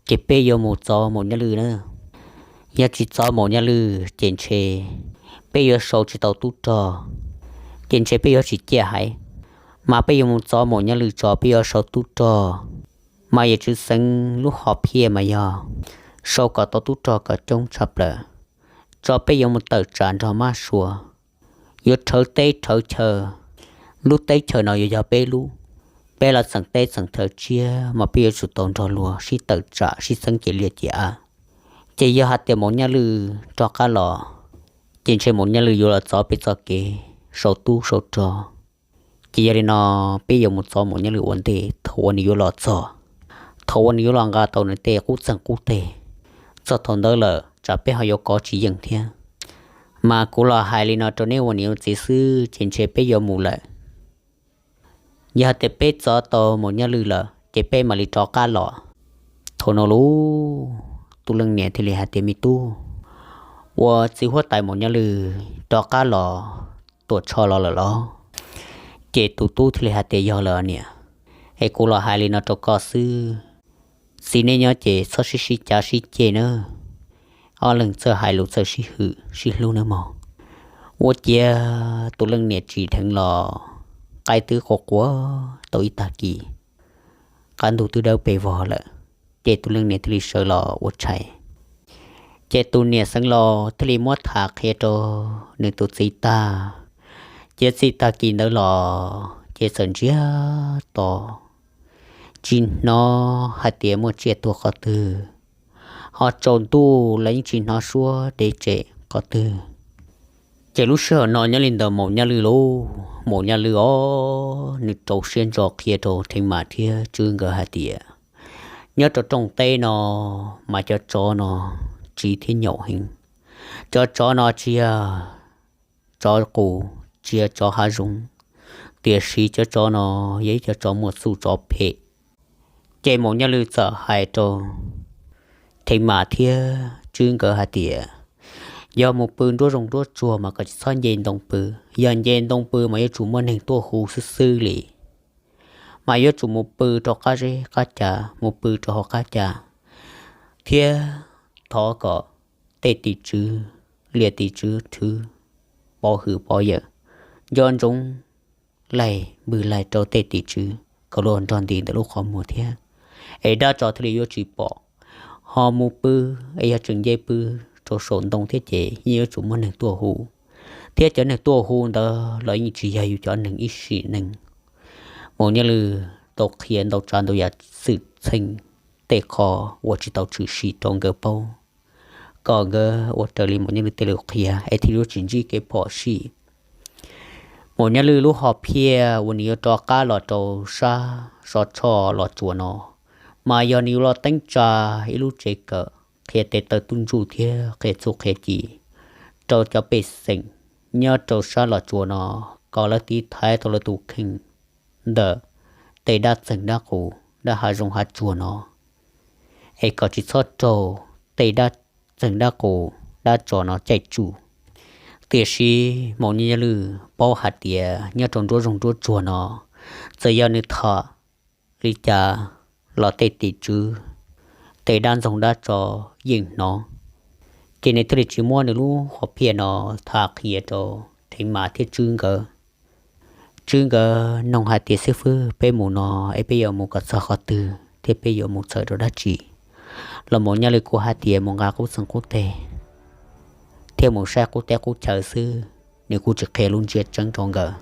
ces peb yuav mus txov Maum Nyaj Lwj na. Yog tsis txov Maum Nyaj Lwj ces ntshe peb yuav sau tsis tau tub rog, ces ntshe peb yuav tsis ciaj haiv. Mas peb yuav mus txov Maum Nyaj Lwj tso peb yuav sau tub rog. Mas yawg tswv xeev lub hom phiaj mas yog sau kom tau tub rog kom coob tshaj plaws, tso peb yuav mus tawm tsam nrog mab sua, yuav rhawv teb rhawv chaw. Lub teb chaws no yuav yog peb lub, peb los txheem teb txheem chaw tshiab mas peb yuav tsum tau nrog luag sib tawm tsam sib txeeb cia liaj cia av. Ces yog hais tias Maum Nyaj Lwj rov qab los, ces ntshe Maum Nyaj Lwj yuav los txov peb txoj kev sau tub sau rog. Ces yog li no, peb yuav mus txov Maum Nyaj Lwj ua ntej, thaum uas nws yuav los txog, thaum uas nws yuav los nqa tau nws tej qub txeeg qub teg, txog thaum ntawd lawm tsam peb ho yuav kov tsis yeej thiab. Mas kuv los hais li no rau neb ua niam ua txiv xwb ces ntshe peb yuav mus lawm. Yog hais tias peb txov tau Maum Nyaj Lwj lawm ces peb mam li rov qab los. Thaum no lauj, tus leej niam thiaj li hais tias, Me tub, ua txiv huab tais Maum Nyaj Lwj rov qab los Tuam Tshoj los lawm los? Ces tus tub thiaj li hais tias, Yog lawm niam, es kuv los hais li no rau koj xwb, txiv neb nyob ces txhob sib sib cav sib ceg nawb. Ob leeg txawj hais lus txawj sib hwm sib hlub nawb mog. Ua ciav tus leej niam tsim dheev los, qaib twb qua qua tau ib tag kis, qab ntuj twb dawb pes vog lawm, ces tus leej niam thiaj li sawv los ua tshais. Ces tus niam xeev laus thiaj li muab tham qhia rau nws tus txiv tag. Ces txij tag kis ntawd los ces txawm ntsiag to, tsis hnov hais tias muaj tsiaj tuag qhov twg, ho tsaus ntuj los yeej tsis hnov suab deb tsem qhov twg. Ces lub sij hawm no nyob li ntawd Maum Nyaj Lwj lauj, Maum Nyaj Lwj os, nws rau siab ntso qhia rau Theev Mas thiab Tswb nkawd hais tias, nyob rau rooj teb no mas cov tsov no tsiv thiab nyaum heev. Cov tsov no tsis yog tsov qus, tsis yog tsov hav zoov, tiam sis cov tsov no yog ib cov tsov muaj txuj tsov phem. Ces Maum Nyaj Lwj txawm hais rau Theev Mas thiab Tswb nkawd hais tias, yog mus pw nruab zoov nruab tsuag mas koj tsis txhob nce ntoo pw. Yog nce ntoo pw mas yuav tsum muaj neeg tuaj hu xwb xwb li. Mas yuav tsum mus pw rau qab zeb qab ca, mus pw rau hauv qab ca, thiab thov kom tej tim tswv, liaj tim tswv thwv pov hwm pov yawm, nco ntsoov laig npwg laig rau tej tim tswv kom luag nrog nti ntawm lub qhov muag thiab, es dab tsov thiaj li yuav tsis pom. Ho mus pw, es yog tseem nce pw rau saum ntoo thiab ces yeej yuav tsum muaj neeg tuaj hu, thiab cov neeg tuaj hu ntawd los yeej tsis yog yus cov neeg ib sim neej. Maum Nyaj Lwj tau qhia ntau tsav ntau yam xwm txheej, tej qho uas tsis tau tshwm sim rau nkawd paub, kom nkawd ua raws li Maum Nyaj Lwj tej lus qhia es thiaj li yuav tsis ntsib kev phom sij. Maum Nyaj Lwj lub hom phiaj uas nws yuav rov qab los rau sab Sov Tshoj Los Tsuas no, mas yog nws yuav los teeb tsa ib lub tsev kawm qhia tes taw tub ntsuj thiab qhia txuj qhia ci rau cov pej xeem nyob rau sab Los Tsuas no, kom lawv tiv thaiv tau lawv tus kheej ntawm tej dab txeeg dab qus dab hav zoov hav tsuag no, es kom tsis txhob raug tej dab txeeg dab qus dab tsov no caij tsuj. Tiam sis Maum Nyaj Lwj paub hais tias nyob rau nruab zoov nruab tsuag no, txawm yog nws tham li cas los tej tim tswv, tej dab ntxoog dab tsov yeej hnov. Ces nws thiaj li tsis muab nws lub hom phiaj no tham qhia rau Theev Mas thiab Tswb nkawd. Tswb nkawd noog hais tias, Xib fwb, peb mus no es peb yuav mus kom txog qhov twg thiab peb yuav mus txawm rau dab tsi? Los mus nyob li kuj hais tias mus nqa qub txeeg qub teg thiab mus saib qub teb qub chaw xwb, nws kuj tsis qhia lub ntsiab tseeb rau nkawd.